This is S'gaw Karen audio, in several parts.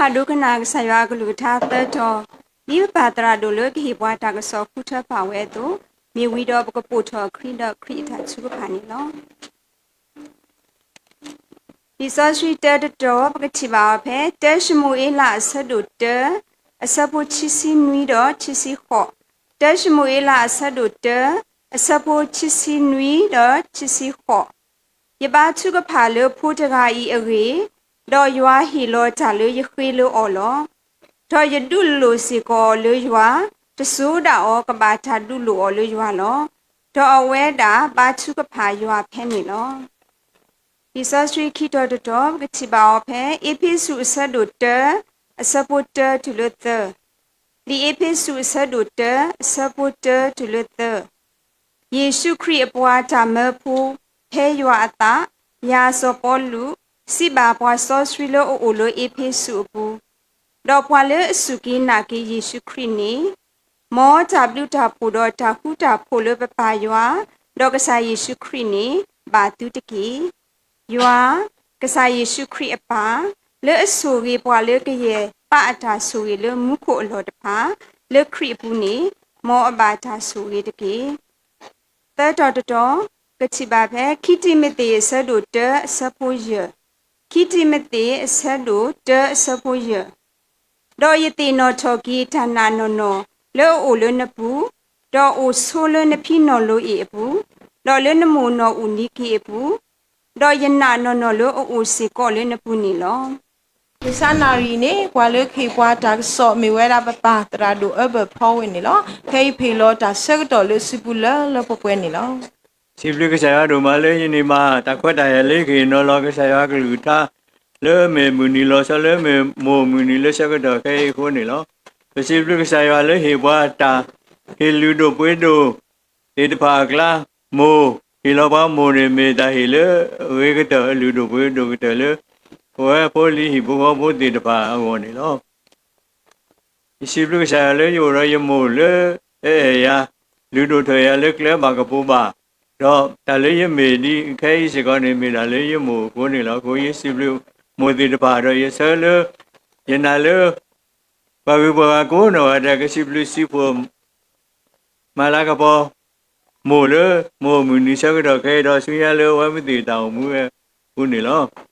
ပကဒိကနၣ်ကစၢ်ယွၤအကလုၢ်ကထါသၢတီၤ, ဒ်ပပၢ်သရၣ်ဒိၣ်လၢကဟ့ၣ်ပှၤတၢ်ကစီၣ်ဃုထၢပာ်ဝဲအသိး, မ့ၢ်ဝံၤဒီးပကပိာ်ထီၣ်ခရံာ်ဒီးခရံာ်အတၢ်ထုကဖၣ်န့ၣ်လီၤ. လံာ်စီဆှံတၢတတီၤ ပကထံၣ်ဘၣ်အီၤဖဲ တၢၡမူၤအ့လးအဆၢဒိၣ်တၢ အဆၢဖိခံဆံနွံဒီးခံဆံဃိး, တၢၡမူၤအ့လးအဆၢဒိၣ်တၢ အဆၢဖိခံဆံနွံဒီးခံဆံဃိး. ယဘါထုကဖၣ်လၢဖိတဂၤအံၤအဂ့ၢ်, ဒီးယွၤဟ့ၣ်လီၤတၢ်လၢယဃ့လၢအီၤလီၤ. ဒီးယဒုးလိၣ်စ့ၢ်ကီးအီၤလၢယွၤ, တစိၤဒၣ်အီၤကဘၣ်တၢ်ဒုးလိၣ်အီၤလၢယွၤလီၤ. ဒီးအဝဲဒၣ်ဘါထုကဖၣ်ယွၤဖဲန့ၣ်လီၤ. လံာ်စီဆှံခံတီၤတတီၤ ပကထံၣ်ဘၣ်အီၤဖဲ အ့းဖ့းစူးအဆၢဒိၣ်တၢ အဆၢဖိတၢတုၤလၢသၢ, လံာ်အ့းဖ့းစူးအဆၢဒိၣ်တၢ အဆၢဖိတၢတုၤလၢသၢ. ယ့ၣ်ၡူးခရံာ်အပှၤတၢ်မၢဖိ ဖဲယွၤအသး, ယၤစီၤပီလူး စံးဘၣ်ပှၤစီဆှံလၢအအိၣ်လၢ အ့းဖ့းစူးအပူၤ, ဒီးပှၤလၢအစူၢ်က့ၤနာ်က့ၤယ့ၣ်ၡူးခရံာ်န့ၣ်, မ်တၢ်ဘျုးတၢ်ဖှိၣ်ဒီးတၢ်ဃူတၢ်ဖိးလၢပပၢ်ယွၤ ဒီးကစၢ်ယ့ၣ်ၡူးခရံာ်န့ၣ် ဘၣ်သုတက့ၢ်. ယွၤ, ကစၢ်ယ့ၣ်ၡူးခရံာ်အပၢ်, လၢအဆိၣ်ဂ့ၤပှၤလၢကယဲၢ်ပၢ်အတၢ်ဆိၣ်ဂ့ၤလၢမူခိၣ်အလီၢ်တဖၣ်, လၢခရံာ်အပူၤန့ၣ်, မ်အဘၣ်တၢ်ဆိၣ်ဂ့ၤတက့ၢ်. သၢတီၤတတီၤ, ကထံၣ်ဘၣ်ဖဲ ခံတံၤမသ့းအဆၢဒိၣ်တၢ အဆၢဖိယဲၢ်, ခံတံၤမသ့း အဆၢဒိၣ်တၢအဆၢဖိယဲၢ်. ဒီးယသ့ၣ်နီၣ်ထီၣ်က့ၤတၢ်နာ်နီၢ်နီၢ်လၢအအိၣ်လၢနပူၤ, ဒီးအိၣ်ဆိလၢနဖံနီၢ်လိၤအ့ၣ်အပူၤ, ဒီးလၢနမိၢ်နီၢ်အူၣ်နံၤက့ၤအပူၤ, ဒီးယနာ်နီၢ်နီၢ်လၢအအိၣ်စ့ၢ်ကီးလၢနပူၤန့ၣ်လီၤ. လံာ်စၢနၣ်ရံၣ်န့ၣ် ပှၤလၢကဟ့ၣ်ပှၤတၢ်ကစီၣ်မ့ၢ်ဝဲဒၣ်ပပၢ်သရၣ်ဒိၣ်အၢဘၢၣ်ဖီဝ့ၢ်န့ၣ်လီၤ. ဖဲအံၤပဟ့ၣ်လီၤတၢ်ဆၢကတီၢ်လၢစုပူၤလၢလၢပှဲၤပှဲၤန့ၣ်လီၤ. စံးဘျုးကစၢ်ယွၤဒိၣ်မးလၢယန့ၢ်ဘၣ်တၢ်ခွဲးတၢ်ယာ်လၢယကဟ့ၣ်နီၤလီၤကစၢ်ယွၤအကလုၢ်ကထါ လၢအမ့ၢ်မုၢ်နံၤလီၤဆီလၢအမ့ၢ်မိၢ်မုၢ်နံၤလၢဆၢကတီၢ်ခဲအံၤအဃိန့ၣ်လီၤ. ပစံးဘျုးကစၢ်ယွၤလၢဟ့ၣ်ပှၤတၢ်ဟ့ၣ်လုၢ်ဒိၣ်ပှ့ၤဒိၣ်သ့ၣ်တဖၣ်အကျါ, မိၢ်ဟ့ၣ်လီၤပှၤမိၢ်န့ၣ် မ့ၢ်တၢ်ဟ့ၣ်လၢအဂ့ၤကတၢၢ် အလုၢ်ဒိၣ်ပှ့ၤဒိၣ်ကတၢၢ်လၢ ပဝဲဖိလံၤဟံၣ်ဖိဃီဖိသ့ၣ်တဖၣ်အဂီၢ်န့ၣ်လီၤ. ယစံးဘျုးကစၢ်ယွၤလၢယအိၣ်ဒီးယမိၢ်လၢအအဲၣ်ယၤ, လုၢ်ဒိၣ်ထီၣ်ယၤလၢကျဲဘၣ်ကပိၤဘၣ်, ဒီးတၢ်လၢယမ့ၢ်ဒ်ခဲအံၤစ့ၢ်ကီးန့ၣ် မ့ၢ်တၢ်လၢယမိၢ်အဃိန့ၣ်လီၤ. အဃိယစံးဘျုးမိၢ်သ့ၣ်တဖၣ်ဒီး ယဆၢလၢ ယနာ်လၢ ပှၤဂုၤပှၤဂၤကိးနီၢ်ဂၤဒဲး ကစံးဘျုးစံးဖှိၣ် မၤလၤကပီၤ မိၢ်လၢ မိၢ်မုၢ်နံၤဆၢကတီၢ်ခဲအံၤဒီး ဆူညါလၢအဝဲမ့ၢ်သ့ၣ်တၢ်အိၣ်မူဝဲအပူၤန့ၣ်လီၤ.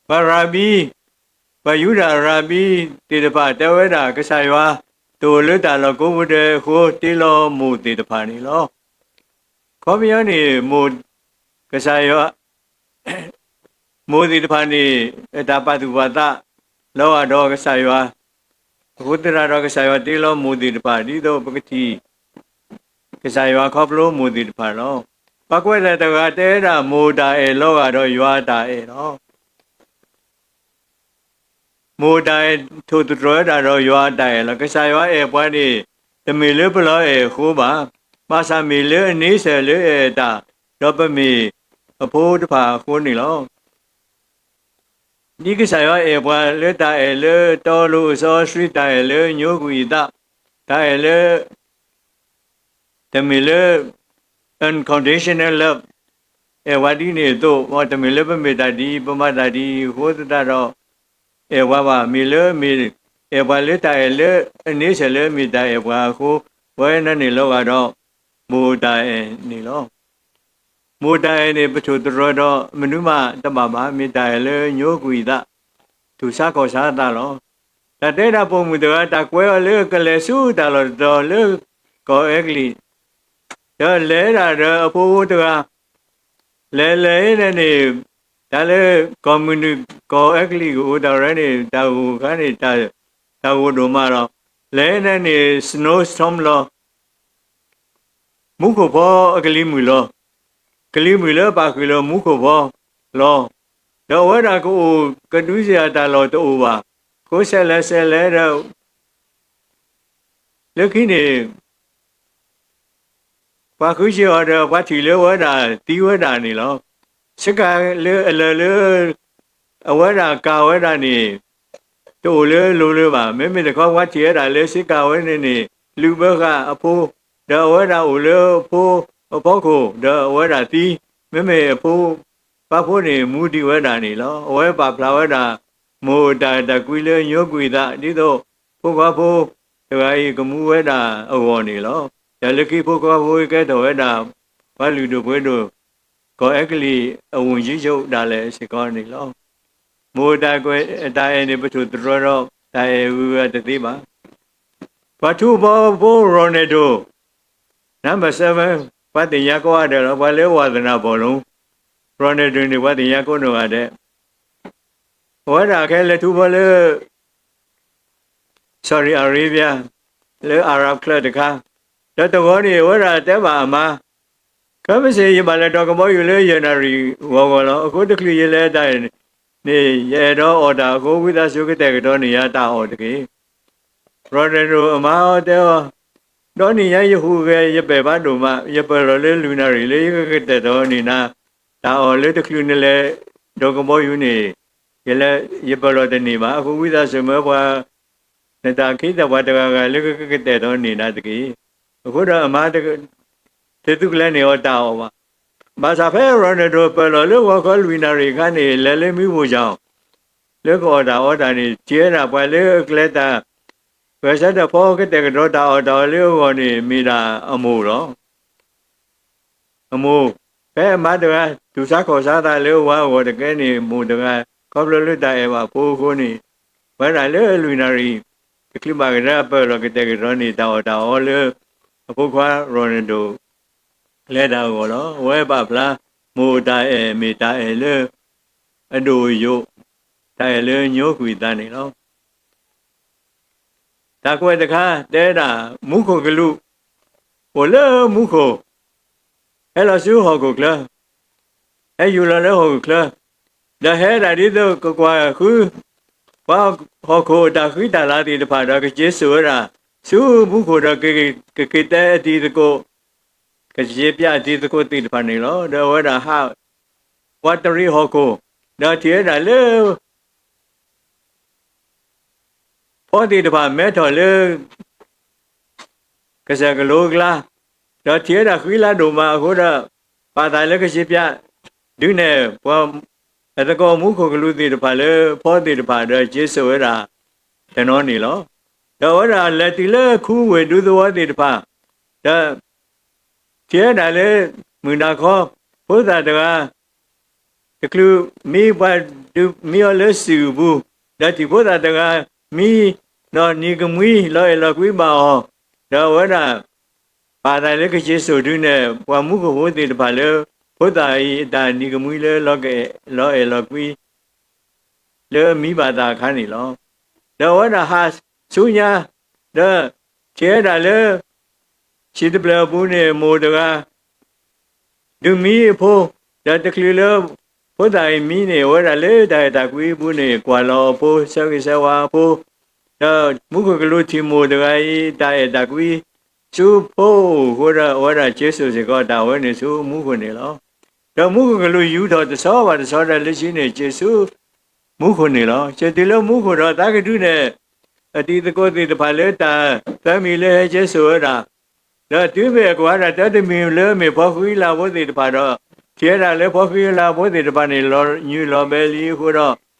ပှၤရၤဘံ, ပှၤယူဒၤရၤဘံသ့ၣ်တဖၣ်တဲဝဲဒၣ် ကစၢ်ယွၤတအိၣ်လၢတၢ်လီၢ်ကိးပူၤဒဲးအဃိ တ့လီၤမိၢ်သ့ၣ်တဖၣ်န့ၣ်လီၤ. ခီပညီန့ၣ် မိၢ် ကစၢ်ယွၤ မိၢ်သ့ၣ်တဖၣ်န့ၣ် အတၢ်ပာ်သူၣ်ပာ်သးလီၤဂာ်ဒီးကစၢ်ယွၤ, အဃိသတးဒီးကစၢ်ယွၤတ့လီၤမိၢ်သ့ၣ်တဖၣ် ဒ်သိးပကထံၣ် ကစၢ်ယွၤခီဖျိမိၢ်သ့ၣ်တဖၣ်လီၤ. ပှၤကွဲးသးတဂၤတဲဝဲဒၣ် မိၢ်တၢ်အဲၣ်လီၤဂာ်ဒီးယွၤအတၢ်အဲၣ်လီၤ. မိၢ်တၢ်အဲၣ်ထိၣ်သတြီၤဝဲဒၣ်ဒီးယွၤအတၢ်အဲၣ်လီၤ. ကစၢ်ယွၤအဲၣ်ပှၤန့ၣ် တမ့ၢ်လၢပလီၤအဲၣ်အဃိဘၣ်. ဘၣ်ဆၣ်မ့ၢ်လၢအန့ဆၢၣ်လၢအအဲၣ်တၢ်, ဒီးပမ့ၢ်အဖိတဖၣ်အဃိန့ၣ်လီၤ. ဒ်ကစၢ်ယွၤအဲၣ်ပှၤလၢတၢ်အဲၣ်လၢတီလိၤအစီအဆှံ, တၢ်အဲၣ်လၢညိကွံာ်အသး, တၢ်အဲၣ်လၢ တမ့ၢ်လၢ unconditional love အဲၣ်ပှၤဒ်န့ၣ်အသိး, တမ့ၢ်လၢပမ့ၢ်တၢ်ဒ်အံၤ ပမၤတၢ်ဒ်အံၤအဃိသတးဒီး အဲၣ်ပှၤဘၣ်. မ့ၢ်လၢမ့ၢ်အဲၣ်ပှၤလၢတၢ်အဲၣ်လၢအန့ဆၢၣ်လၢမ့ၢ်တၢ်အဲၣ်ပှၤအဃိ ဝဲန့ၣ်န့ၣ်လီၤဂာ်ဒီး မိၢ်တၢ်အဲၣ်န့ၣ်လီၤ. မိၢ်တၢ်အဲၣ်န့ၣ် ပထိၣ်သတြီၤဒီးမနုၤမးတဘၣ်ဘၣ်, မ့ၢ်တၢ်အဲၣ်လၢညိကွံာ်အသး, ထူၣ်ဆါကီၢ်ဆါသးလီၤ. တၢ်တဲဒၣ်ပိာ်မုၣ်တဂၤ တၢ်ကွဲအီၤလၢကလဲၤဆူတၢ်လီၢ်တတီၤလၢကီၢ်အဲကလံး, ဒီးလဲၤဒၣ်ဒီးအဖိဖိတဂၤ, လဲၤလဲၤန့ၣ်န့ၣ် တၢ်လၢကီၢ်မုၢ်နုာ် ကီၢ်အဲကလံးကအိၣ်တၢ်ရဲၣ်န့ၣ် တၢ်ဂိၢ်ခါန့ၣ် တၢ်ဂိၢ်ဒိၣ်မးဒီး လဲၤန့ၣ်န့ၣ် snowstorm လီၤ. မူခိၣ်ဖီအကလံၤမုၢ်လီၤ. ကလံၤမုၢ်လၢပာ်ဃုာ်လၢမူခိၣ်ဖီလီၤ. ဒီးအဝဲဒၣ်ကအိၣ်ကဒုစ့ၢ်တၢ်လီၢ်တအိၣ်ဘၣ်. အဃိဆဲးလဲၤဆဲးလဲၤဒီး လၢခံန့ၣ် ပှၤဃုဆ့ၣ်အီၤဒီး ပှၤထံၣ်လၢအဝဲဒၣ်သံဝဲဒၣ်န့ၣ်လီၤ. ဆ့ကၤလၢအလၢာ်လၢ အဝဲဒၣ်ကၤဝဲဒၣ်န့ၣ် တအိၣ်လၢလိၤလၢၤဘၣ်. မ့မ့ၢ်တခီ ပှၤထံၣ်ဝဲဒၣ်လၢဆ့ကၤဝဲန့ၣ်န့ၣ် လုၢ်ဘၢဃာ်အဖိ, ဒီးအဝဲဒၣ်အိၣ်လၢအဖိအဖီခိၣ် ဒီးအဝဲဒၣ်သံ, မ့မ့ၢ်အဖိ ပၢ်ဖိန့ၣ် မူဒံးဝဲဒၣ်န့ၣ်လီၤ. အဝဲပာ်ဖျါဝဲဒၣ် မိၢ်တၢ်အဲၣ်တၢ်ကွံလၢညိကွံာ်သး ဒ်သိးဖိခွါဖိတဂၤအံၤကမူဝဲဒၣ်အဂီၢ်န့ၣ်လီၤ. ဒီးလၢခံဖိခွါဖိကဲထီၣ်ဝဲဒၣ် ပှၤလုၢ်ဒိၣ်ပှ့ၤဒိၣ် ကီၢ်အဲကလံးအဝူၣ်ကၠံဆိးဒၣ်လဲာ်စ့ၢ်ကီးန့ၣ်လီၤ. မိၢ်တၢ်အဲၣ် တၢ်အဲၣ်န့ၣ် ပထိၣ်သတြီၤဒီး တၢ်အဲၣ်ဂုၤဂၤတသ့ဘၣ်. ပှၤထူးပီဖိ Ronaldo, number seven, ပှၤသ့ၣ်ညါကိးဂၤဒဲးလီၤ. ပှၤလၢဝါသနၢ်ဘီၣ်လိၤ Ronaldo န့ၣ် ပှၤသ့ၣ်ညါကိးနီၢ်ဂၤဒဲး အဝဲဒၣ်ခဲလၢာ်ထူးဖီလၢ Saudi Arabia လၢ Arab ချၢၣ်တခါ, ဒီးတဂီၤန့ၣ် အဝဲဒၣ်တဲဘၣ်အမါ, ခဲမုၢ်ဆ့ၣ် ယဘၣ်လဲၤဒိးကဘီယူၤလၢယဲၢ်နၣ်ရံၣ်ဂီၤဂီၤလီၤ. အဃိတချုးယလဲၤတၢ်န့ၣ် ယအဲၣ်ဒိးအီၣ်တၢ်အဃိ ဝံသးစူၤကတဲာ်ကတီၤန့ၢ်ယၤတၢ်အီၣ်တက့ၢ်. Ronaldo အမါတဲအီၤ, ဒီးနံၣ်ညါယဟူးဂဲၤ ယပဲာ်ဖးဒိၣ်မး, ယပၢၢ်လီၤလၢလွံၢ်နၣ်ရံၣ်လၢယကကတဲာ်ကတီၤန့ၢ်နၤ တၢ်အီၣ်လၢတချုးနလဲၤဒိးကဘီယူၤန့ၣ်, ယလဲၤ ယပၢၢ်လီၤတန့ၢ်ဘၣ်. အဃိဝံသးစူၤမၢပှၤ နတၢ်ခံသးပှၢ်တဂၤဂၤလၢကကတဲာ်ကတီၤန့ၢ်နၤတက့ၢ်. အဃိဒီးအမါ တသုးကျဲၤန့ၢ်အီၤတၢ်အီၣ်ဘၣ်. ဘၣ်ဆၣ်ဖဲ Ronaldo ပၢၢ်လီၤလၢဂီၤခီလွံၢ်နၣ်ရံၣ်အခါန့ၣ် လဲၤလၢမံပူၤယီၤ လၢကအီၣ်တၢ်အီတၢ်န့ၣ် ထံၣ်ဝဲဒၣ်ပှၤလၢအကျဲတၢ် ဂဲၤဆၢထၢၣ်ဖီကတဲာ်ကတီၤတၢ်အီၣ်တၢ်အီလၢအဂီၢ်န့ၣ် မ့ၢ်ဒၣ်အမိၢ်လီၤ. အမိၢ်, ဖဲအမါတဂၤ တူၢ်ဆါခီၣ်ဆါသးလၢအဝၤအဂီၢ်တကဲန့ၣ် မိၢ်တဂၤ ခီဖျိလၢတၢ်အဲၣ်ဘၣ်ဖိအဃိန့ၣ်, ဝဲဒၣ်လၢအလွံၢ်နၣ်ရံၣ် တချုးဘၣ်ကဒါပၢၢ်လီၤကတဲာ်ကတီၤန့ၢ် တၢ်အီၣ်တၢ်အီလၢ အဖိခွါ Ronaldo ကျဲတၢ်အဂီၢ်လီၤ. အဝဲပာ်ဖျါ မိၢ်တၢ်အဲၣ်မ့ၢ်တၢ်အဲၣ်လၢ အဒိၣ်အယိာ်, တၢ်အဲၣ်လၢညိကွံာ်သးန့ၣ်လီၤ. တၢ်ကွဲးတခါ တဲဒၣ် မူခိၣ်ကလူး အိၣ်လၢမူခိၣ်, ဟဲလီၤဆူဟီၣ်ခိၣ်ချၢ, ဟဲယူၤလီၤလၢဟီၣ်ခိၣ်ချၢ, ဒီးဟဲဒၣ်ဒ်သိးကကွၢ်ဃု ပှၤဟီၣ်ခိၣ်အတၢ်ဃံတၢ်လၤသ့ၣ်တဖၣ်ဒီး ကက့ၤစိာ်ဝဲဒၣ် ဆူမူခိၣ်ဒီး ကက့ၤတဲအတံၤသကိး, ကက့ၤပျးအတံၤသကိးသ့ၣ်တဖၣ်န့ၣ်လီၤ. ဒီးအဝဲဒၣ်ဟး ပှၤတရံးဟီၣ်ခိၣ်, ဒီးထံၣ်ဝဲဒၣ်လၢ ဖီသ့ၣ်တဖၣ်မဲထီၣ်လၢ ကစၢၢ်ကလိကျါ, ဒီးထံၣ်ဝဲဒၣ်ဃံလၤဒိၣ်မးအဃိဒီး ပာ်သးလၢကစ့ပျး ဒုးနဲၣ်ပှၤ အသကိးမူခိၣ်ကလူးသ့ၣ်တဖၣ်လၢဖီသ့ၣ်တဖၣ်ဒီး က့ၤစိာ်ဝဲဒၣ်တနီၤန့ၣ်လီၤ. ဒီးအဝဲဒၣ်လဲၤတုၤလၢခူဝ့ၢ်ဒူသဝီသ့ၣ်တဖၣ်, ဒီး ထံၣ်ဝဲဒၣ်လၢ မုၢ်နၤခီ ဖိသၣ်တဂၤ တချုးမံပှၤဒုးမံအီၤလၢစုၣ်အပူၤ, ဒီးထံၣ်ဖိသၣ်တဂၤမံ, ဒီးနံၤကမှံလီၤအဲၣ်လီၤကွံဘၣ်အီၤ, ဒီးအဝဲဒၣ် ပာ်သးလၢကက့ၤစိာ်ဒုးနဲၣ် ပှၤမူခိၣ်ဖိသ့ၣ်တဖၣ်လၢ ဖိသၣ်အံၤအတၢ်နံၤကမှံလၢ လီၤအဲၣ်လီၤကွံ လၢအမံဘၣ်သးအခါန့ၣ်လီၤ. ဒီးအဝဲဒၣ်ဟးဆူညါ, ဒီးထံၣ်ဝဲဒၣ်လၢ ဆံးတဖျၢၣ်အပူၤန့ၣ် မိၢ်တဂၤ ဒုးမံအဖိ, ဒီးတချုးလၢ ဖိသၣ်အံၤမံန့ၣ် အဝဲဒၣ်လၢတၢ်အဲၣ်တၢ်ကွံအပူၤန့ၣ် ကွၢ်လီၤအဖိ ဆၢဂ့ၤဆၢဝါအဖိ, ဒီးမူခိၣ်ကလူးထံၣ်မိၢ်တဂၤအံၤ တၢ်အဲၣ်တၢ်ကွံ ဆူဖိအအိၣ်အဃိဒီး အဝဲဒၣ်က့ၤစိာ်စ့ၢ်ကီးတၢ်ဝဲန့ၣ်ဆူမူခိၣ်န့ၣ်လီၤ. ဒီးမူခိၣ်ကလူးယူၤထီၣ်တဆီဘၣ်တဆီဒီး လၢခံန့ၣ် က့ၤဆူမူခိၣ်န့ၣ်လီၤ. က့ၤတုၤလၢမူခိၣ်ဒီး သးကဒုးနဲၣ် အတံၤသကိးသ့ၣ်တဖၣ်လၢတၢ်သၢမံၤလၢဟဲက့ၤစိာ်ဝဲဒၣ်, ဒီးတုၤမ့ၢ်အကွၢ်ဒၣ်တၢတမံၤလၢမ့ၢ်ဖီဃံလၤဖိသ့ၣ်တဖၣ်ဒီး ထံၣ်ဝဲဒၣ်လၢဖီဃံလၤဖိသ့ၣ်တဖၣ်န့ၣ် လီၤညွံးလီၤဘဲလံအဃိဒီး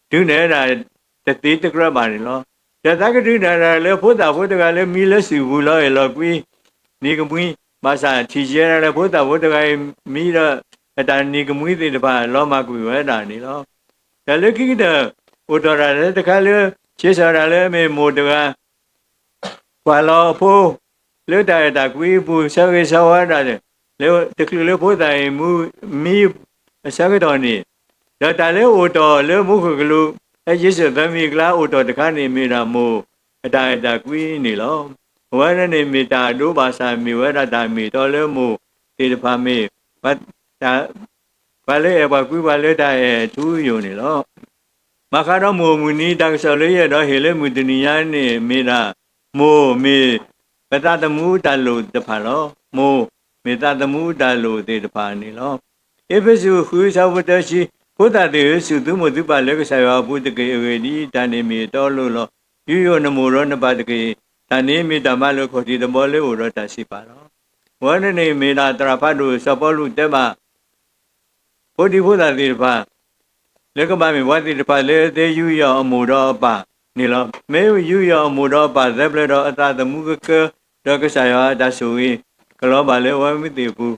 ဒုးနဲၣ်ဝဲဒၣ်တသ့တကြၢးဘၣ်န့ၣ်လီၤ. ဒီးသးကဒုးနဲၣ်ဒၣ်လၢ ဖိသၣ်ဖိတဂၤလၢမံလၢစုၣ်ပူၤလီၤအဲၣ်လီၤကွံ နံၤကမှံ, ဘၣ်ဆၣ်ထံၣ်ကဲဒၣ်လၢဖိသၣ်ဖိတဂၤအံၤမံဒီး အတၢ်နံၤကမှံသ့ၣ်တဖၣ် လီၤမၢ်ကွံာ်ဝဲဒၣ်န့ၣ်လီၤ. ဒီးလၢခံကတၢၢ် အိၣ်ထီၣ်ဒၣ်လၢတခါလၢ က့ၤစိာ်ဒၣ်လၢမ့ၢ်မိၢ်တဂၤ ကွၢ်လီၤအဖိ လၢတၢ်အဲၣ်တၢ်ကွံအပူၤ ဆၢဂ့ၤဆၢဝါဒၣ် လၢတချုးလၢဖိသၣ်အံၤမံ အဆၢကတီၢ်န့ၣ်, ဒီးတၢ်လၢအိၣ်တီၢ်လၢမူခိၣ်ကလူး ဟဲက့ၤစိာ်သၢမံၤအကျါအိၣ်တီၢ်တခါန့ၣ် မ့ၢ်ဒၣ်မိၢ်အတၢ်အဲၣ်တၢ်ကွံန့ၣ်လီၤ. အဝဲန့ၣ်မ့ၢ်တၢ်အဒိဘၣ်ဆၣ် မ့ၢ်ဝဲဒၣ်တၢ်မ့ၢ်တီလၢမိၢ်သ့ၣ်တဖၣ်မ့ၢ် ပှၤလၢအဲၣ်ပှၤကွံပှၤလၢတၢ်အဲၣ်ထူယိာ်န့ၣ်လီၤ. ဘၣ်ဃးဒီးမိၢ်အမုၢ်နံၤ တၢ်ကစီၣ်လၢယအဲၣ်ဒိးဟ့ၣ်လၢမုၢ်တနံၤညါန့ၣ် မ့ၢ်ဒၣ် မိၢ်မ့ၢ်ပသးသမူတၢ်လိၣ်တဖၣ်လီၤ. မိၢ်မ့ၢ်သးသမူတၢ်လိၣ်သ့ၣ်တဖၣ်န့ၣ်လီၤ. အ့းဖ့းစူး ဃု ဆၢဖိသၢဆံ, ဖိသၣ်သ့ၣ်ဧၢ, စူၢ်သုမိၢ်သုပၢ်လၢကစၢ်ယွၤအပူၤတက့ၢ်. အဂ့ၢ်ဒ်အံၤ, တၢ်န့ၣ်မ့ၢ်အတီအလိၤလီၤ. ယူးယီၣ်နမိၢ်ဒီးနပၢ်တက့ၢ်. တၢ်န့ၣ်မ့ၢ်တၢ်မၤလိာ်ခီၣ်ထံးတဘီလၢအိၣ်ဒီးတၢ်စံးပာ်လီၤ. အဝဲန့ၣ်န့ၣ်မ့ၢ်ဒၣ်သရၣ်ဖးဒိၣ်စီၤပီလူးတဲဘၣ် ဖိဒံဖိသၣ်သ့ၣ်တဖၣ် လၢကဘၣ်မ့ၢ်ပှၤသ့ၣ်တဖၣ်လၢသ့ယူးယီၣ်အမိၢ်ဒီးအပၢ်န့ၣ်လီၤ. မ့ၢ်ယူးယီၣ်အမိၢ်ဒီးအပၢ်သၢပျၢၤဒီးအသးသမူကကၢ ဒီးကစၢ်ယွၤအတၢ်ဆိၣ်ဂ့ၤ ကလီၤဘၣ်လၢအဝဲမ့ၢ်သ့ၣ်အပူၤ,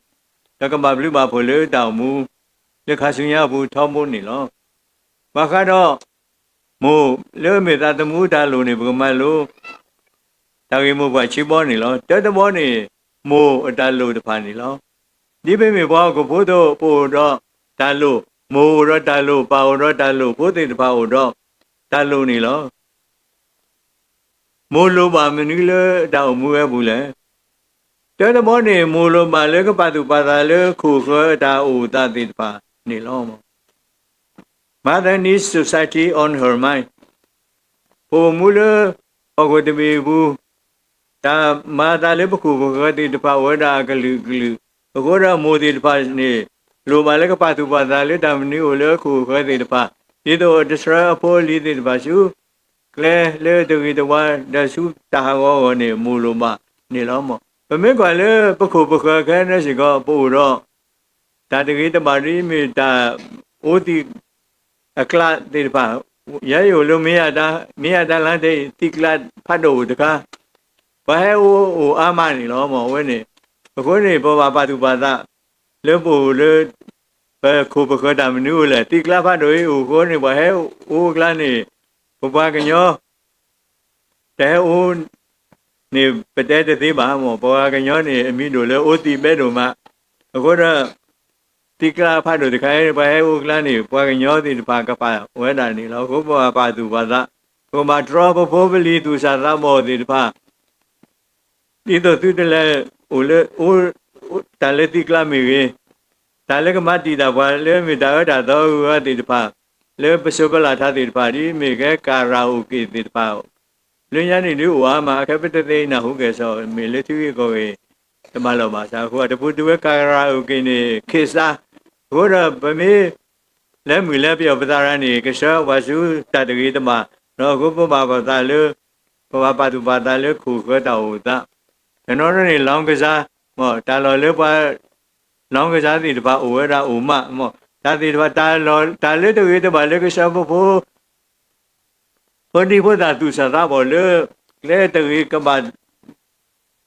ဒီးကဘၣ်ဘျုးဘၣ်ဖှိၣ်လၢတၢ်အိၣ်မူ လၢခါဆူညါအပူၤထီဘိန့ၣ်လီၤ. ဘၣ်ဃးဒီး မိၢ်လၢအမ့ၢ်သးသမူတၢ်လိၣ်န့ၣ် ပကမၤလိ တၢ်ဂ့ၢ်မိၢ်ပှၢ်ခံဘီန့ၣ်လီၤ. တၢတဘီန့ၣ် မိၢ်အတၢ်လိၣ်တဖၣ်န့ၣ်လီၤ. ဒ်ပမ့ၢ်ပှၤဟီၣ်ခိၣ်ဖိအသိး ပအိၣ်ဒီးတၢ်လိၣ်, မိၢ်အိၣ်ဒီးတၢ်လိၣ်, ပၢ်အိၣ်ဒီးတၢ်လိၣ်, ဖိသ့ၣ်တဖၣ်အိၣ်ဒီးတၢ်လိၣ်န့ၣ်လီၤ. မိၢ်လိၣ်ဘၣ်မနုၤလၢတၢ်အိၣ်မူဝဲအပူၤလဲၣ်. တၢတဘီန့ၣ် မိၢ်လိၣ်ဘၣ်လၢကပာ်သူၣ်ပာ်သးလၢခိၣ်ဃၢၤအတၢ်အိၣ်သးသ့ၣ်တဖၣ်န့ၣ်လီၤ. Mother needs society on her mind. ပအိၣ်မူလၢဟီၣ်ခိၣ်တဘ့ၣ်အပူၤ တၢ်မၤအသးလၢပခိၣ်ပဃၢၤသ့ၣ်တဖၣ်အိၣ်ဝဲဒၣ်အကလုာ်ကလုာ်, အဃိဒီးမိၢ်သ့ၣ်တဖၣ်န့ၣ် လိၣ်ဘၣ်လၢကပာ်သူၣ်ပာ်သးလၢတၢ်မနုၤအိၣ်လၢအခိၣ်အဃၢၤသ့ၣ်တဖၣ်, ဒ်သိးအတဆှၢအဖိအလံၤသ့ၣ်တဖၣ်ဆူ ကျဲလၢတဂ့ၤတဝါဒီးဆူတၢ်ဟးဂီၤအဂီၢ်န့ၣ် မိၢ်လိၣ်ဘၣ်န့ၣ်လီၤ. ပမ့ၢ်ကွၢ်လၢပခိၣ်ပဃၢၤခဲအံၤစ့ၢ်ကီး ပအိၣ်ဒီး တၢ်တဂ့ၤတဘၣ်ဒ်မ့ၢ်တၢ်အိသံးအကျါသ့ၣ်တဖၣ်, ယဲယအိၣ်လၢ မ့ၢ်ယတၢ်လၢ သံးကျါဖးဒိၣ်အိၣ်တခါ, ပှၤဟဲအိၣ်အိၣ်အါမးန့ၣ်လီၤ. မ့ၢ်အဝဲန့ၣ် အဃိန့ၣ် ပဘၣ်ပာ်သူၣ်ပာ်သး လၢပအိၣ်လၢ ပခိၣ်ပဃၢၤတၢ်မနုၤအိၣ်လဲၣ်. သံးကျါဖးဒိၣ်အံၤအိၣ်အဃိန့ၣ် ပှၤဟဲအိၣ်အကျါန့ၣ် ပပှၤကညီ တဟဲအိၣ်န့ၣ် ပတဲတသ့ဘၣ်. မ့ၢ်ပှၤကညီန့ၣ် အမံၤဒိၣ်လၢအိသံးဘဲဒိၣ်မး, အဃိဒီး သံးကျါဖးဒိၣ်တခါအံၤ ပှၤဟဲအိၣ်အကျါန့ၣ် ပှၤကညီသ့ၣ်တဖၣ်ကပာ်ဝဲဒၣ်န့ၣ်လီၤ. အဃိပဘၣ်ပာ်သူၣ်ပာ်သး, ပကဘၣ်တြီပဖိပလံၤသူၣ်စၢ်သးဘီၣ်သ့ၣ်တဖၣ် ဒ်သိးသုတလဲၤအိၣ်လၢ တၢ်လၢသံးကျါမ့ၢ်ဂ့ၤ, တၢ်လၢကမၤတံာ်တာ်ပှၤလၢမ့ၢ်တၢ်အၢတၢ်သီအဂုၤအဂၤသ့ၣ်တဖၣ်, လၢပစိးပလးထါသ့ၣ်တဖၣ် ဒ်မ့ၢ်ကဲ ကၤရၤအိၣ်က့ၤသ့ၣ်တဖၣ်, လၢညါန့ၣ်ဒုးအိၣ်အါမး အခဲပတသ့နၢ်ဟူကဲၣ်ဆိး မ့ၢ်လၢထံဂ့ၢ်ကီၢ်ဂ့ၢ် တမၤလီၤဘၣ်ဆၣ် အဃိတပူၤတုၤဝဲ ကၤရၤအိၣ်က့ၤန့ၣ် ခ့ၣ်စး, အဃိဒီးပမ့ၢ် လဲၤမုၢ်လဲၤပျီၢ်ပသးရၤန့ၣ် ကဆှၢပှၤဆူတၢ်တဂ့ၤတဘၣ်, ဒီးအဃိပဘၣ်ပာ်သးလၢ ပဘၣ်ပာ်သူၣ်ပာ်သးလၢခိၣ်ဃၢၤတၢ်အိၣ်သး, တနီၤနီၤန့ၣ် လောင်းကစား, မ့ၢ်တၢ်လီၢ်လၢပှၤ လောင်းကစားသ့ၣ်တဖၣ်အိၣ်ဝဲဒၣ်အိၣ်မး, မ့ၢ်တၢ်သ့ၣ်တဖၣ် တၢ်လၢတဂ့ၤတဘၣ်လၢကဆှၢပဖိ ဖိဒံဖိသၣ်သူၣ်စၢ်သးဘီၣ်လၢ ကျဲတဂ့ၤကဘၣ်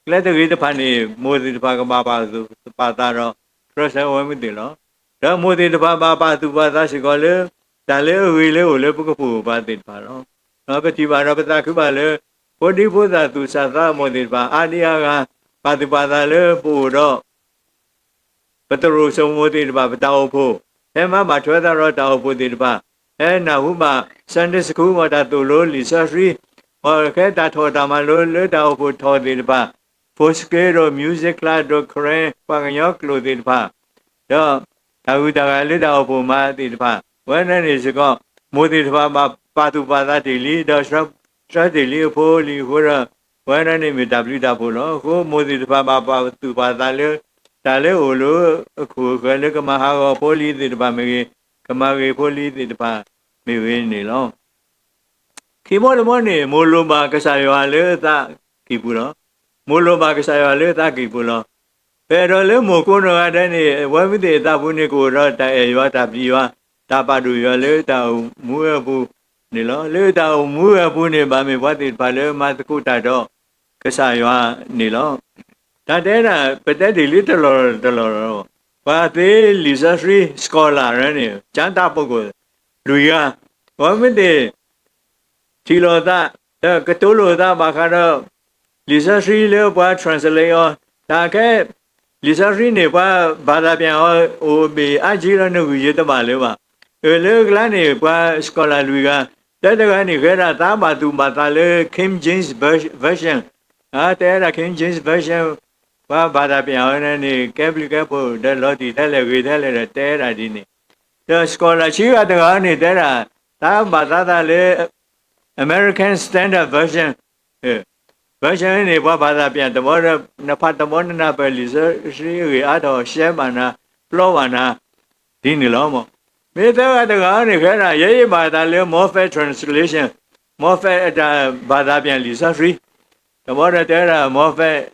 ကျဲတဂ့ၤတဖၣ်န့ၣ် မိၢ်သ့ၣ်တဖၣ်ကဘၣ်ပာ်သူၣ်ပာ်သးဒီး တြီဆၢအဝဲမ့ၢ်သ့ၣ်လီၤ. ဒီးမိၢ်သ့ၣ်တဖၣ်ဘၣ်ပာ်သူၣ်ပာ်သးစ့ၢ်ကီးလၢ တၢ်လၢအဂ့ၤလၢအိၣ်လၢပကပိာ်ပှၤသ့ၣ်တဖၣ်လီၤ. ဒီးပထံၣ်ဘၣ်ဒီးပသးခုဘၣ်လၢ ဖိဒံဖိသၣ်သူၣ်စၢ်သးဘီၣ်သ့ၣ်တဖၣ် အါဒံအါဂၤ ပာ်သူၣ်ပာ်သးလၢပအိၣ်ဒီး ပသရိာ်စိမိၤသ့ၣ်တဖၣ် ပတၢ်အိၣ်ဖှိၣ်, ဟဲမၤဘၣ်ထွဲသးဒီးတၢ်အိၣ်ဖှိၣ်သ့ၣ်တဖၣ်, ဟဲနၢ်ဟူဘၣ် Sunday School မ့ၢ်တၢ်သိၣ်လိလံာ်စီဆှံ, မ့ၢ်ခဲတၢ်ထီၣ်တၢ်မၤလိလၢတၢ်အိၣ်ဖှိၣ်ထီၣ်သ့ၣ်တဖၣ်, ဖိစက့ဒီး music class ဒီး Karen ပှၤကညီကျိာ်သ့ၣ်တဖၣ်, ဒီးတၢ်ဂုၤတၢ်ဂၤလၢတၢ်အိၣ်ဖှိၣ်မၤသ့ၣ်တဖၣ်, ဝဲန့ၣ်န့ၣ်စ့ၢ်ကီး မိၢ်သ့ၣ်တဖၣ်ဘၣ်ပာ်သူၣ်ပာ်သးတ့ၢ်လံ, ဒီးဆှၢတ့ၢ်လံအဖိအလံၤအဃိဒီး ဝဲန့ၣ်န့ၣ်မ့ၢ်တၢ်ဘျုးတၢ်ဖှိၣ်လီၤ. အဃိမိၢ်သ့ၣ်တဖၣ်ဘၣ်ပာ်သူၣ်ပာ်သးလၢ တၢ်လၢအိၣ်လၢအခိၣ်အဃၢၤလၢကမၤဟးဂီၤဖိလံၤသ့ၣ်တဖၣ်မ့ၢ်ဂ့ၤ, ကမၤဂ့ၤဖိလံၤသ့ၣ်တဖၣ်မ့ၢ်ဂ့ၤန့ၣ်လီၤ. ခံဘီတဘီန့ၣ် မိၢ်လိၣ်ဘၣ်ကစၢ်ယွၤလၢသးကံၢ်ပူၤလီၤ. မိၢ်လိၣ်ဘၣ်ကစၢ်ယွၤလၢသးကံၢ်ပူၤလီၤ. ပအဲၣ်ဒိးလၢမိၢ်ကိးနီၢ်ဂၤဒဲးန့ၣ် အဝဲမ့ၢ်သ့ၣ်အသးပူၤန့ၣ် ကအိၣ်ဒီးတၢ်အဲၣ်ယွၤတၢ်ပျံၤယွၤ တၢ်ပာ်ဒိၣ်ယွၤလၢတၢ်အိၣ်မူအပူၤန့ၣ်လီၤ. လၢတၢ်အိၣ်မူအပူၤန့ၣ် ဘၣ်မ့ၢ်ပှၤသ့ၣ်တဖၣ်လၢမၤသကိးတၢ်ဒီးကစၢ်ယွၤန့ၣ်လီၤ. တၢ်တဲဒၣ် ပတဲတ့ၢ်လံတလီၢ်တလီၢ်လီၤ. ပှၤသ့လံာ်စီဆှံ scholar န့ၣ် ကၠၢတၢ်ပကိၢ် လွံၢ်ဂၤ, အဝဲမ့ၢ်သ့ၣ် ထံၣ်လိာ်သး ဒီးကတိၤလိာ်သးဘၣ်ဃးဒီး လံာ်စီဆှံလၢပှၤ translate အီၤ, တၢ်ခဲ လံာ်စီဆှံန့ၣ် ပှၤဘၣ်သးပျၢ်အီၤ အိၣ်ဘ့ၣ်အါကံလီၤ နဂုၢ်ယတဘၣ်လၢၤဘၣ်. အၢ လၢကျါန့ၣ် ပှၤ scholar လွံၢ်ဂၤ, တၢတဂၤန့ၣ် ကဲဒၣ်သးဘၣ်သူၣ်ဘၣ်သးလၢ King James Version, တဲဒၣ် King James Version ပှၤဘၣ်သးပျၢ်အီၤန့ၣ် ကဲဘျုးကဲဖှိၣ် ဒီးလီၤတံၢ်ထဲလဲၣ်ဂ့ၤထဲလဲၣ်ဒီး တဲဒၣ်ဒ်န့ၣ်, ဒီး scholar ခံဂၤတဂၤန့ၣ် တဲဒၣ် သးဘၣ်သးသးလၢ American Standard Version, version န့ၣ် ပှၤဘၣ်သးပျၢ်တဘီဒီး နဖးတဘီနနၢ်ပၢၢ်လံာ်စီဆှံအဂ့ၢ်အါထီၣ် ရှဲဘၣ်နၤ ပျီဘၣ်နၤ ဒ်န့ၣ်လီၤ. မ့ၢ်သၢဂၤတဂၤန့ၣ် ကဲဒၣ် ယဲယဘၣ်သးလၢ Moffatt Translation, Moffatt အတၢ်ဘၣ်သးပျၢ်လံာ်စီဆှံ တဘီဒီးတဲဒၣ် Moffatt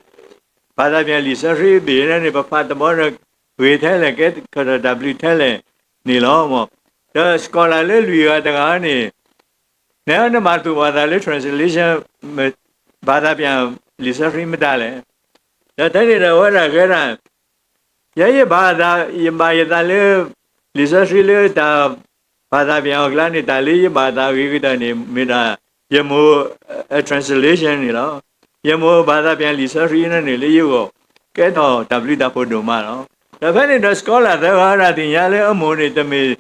ဘၣ်သးပျၢ်လံာ်စီဆှံဘ့ၣ်န့ၣ် ပဖးတဘီဒီး ဂ့ၤထဲလဲၣ် ကဲထီၣ်တၢ်ဘျုးထဲလဲၣ်န့ၣ်လီၤ. ဒီး scholar လၢလွံၢ်ဂၤတဂၤန့ၣ် နဲနမၤသူၣ်မၤသးလၢ translation ဘၣ်သးပၠးလံာ်စီဆှံမတၤလဲၣ်. ဒီးထဲန့ၣ်ဒီးအဝဲဒၣ်ကဲဒၣ် ယဲယဘၣ်သး ယဘၣ်ယသးလၢ လံာ်စီဆှံလၢတၢ်ဘၣ်သးပၠးအီၤအကျါန့ၣ် တၢ်လၢယဘၣ်သးဂ့ၤကတၢၢ်န့ၣ် မ့ၢ်ဒၣ် ယမိၢ် translation န့ၣ်လီၤ. ယမိၢ်ဘၣ်သးပၠးလံာ်စီဆှံန့ၣ်န့ၣ် လၢယဂီၢ် ကဲထီၣ်တၢ်ဘျုးတၢ်ဖှိၣ်ဒိၣ်မးလီၤ. ဒီးဖဲန့ၣ်ဒီး scholar သၢဂၤဒၣ်သ့ၣ်ညါလၢအမိၢ်န့ၣ်တမ့ၢ်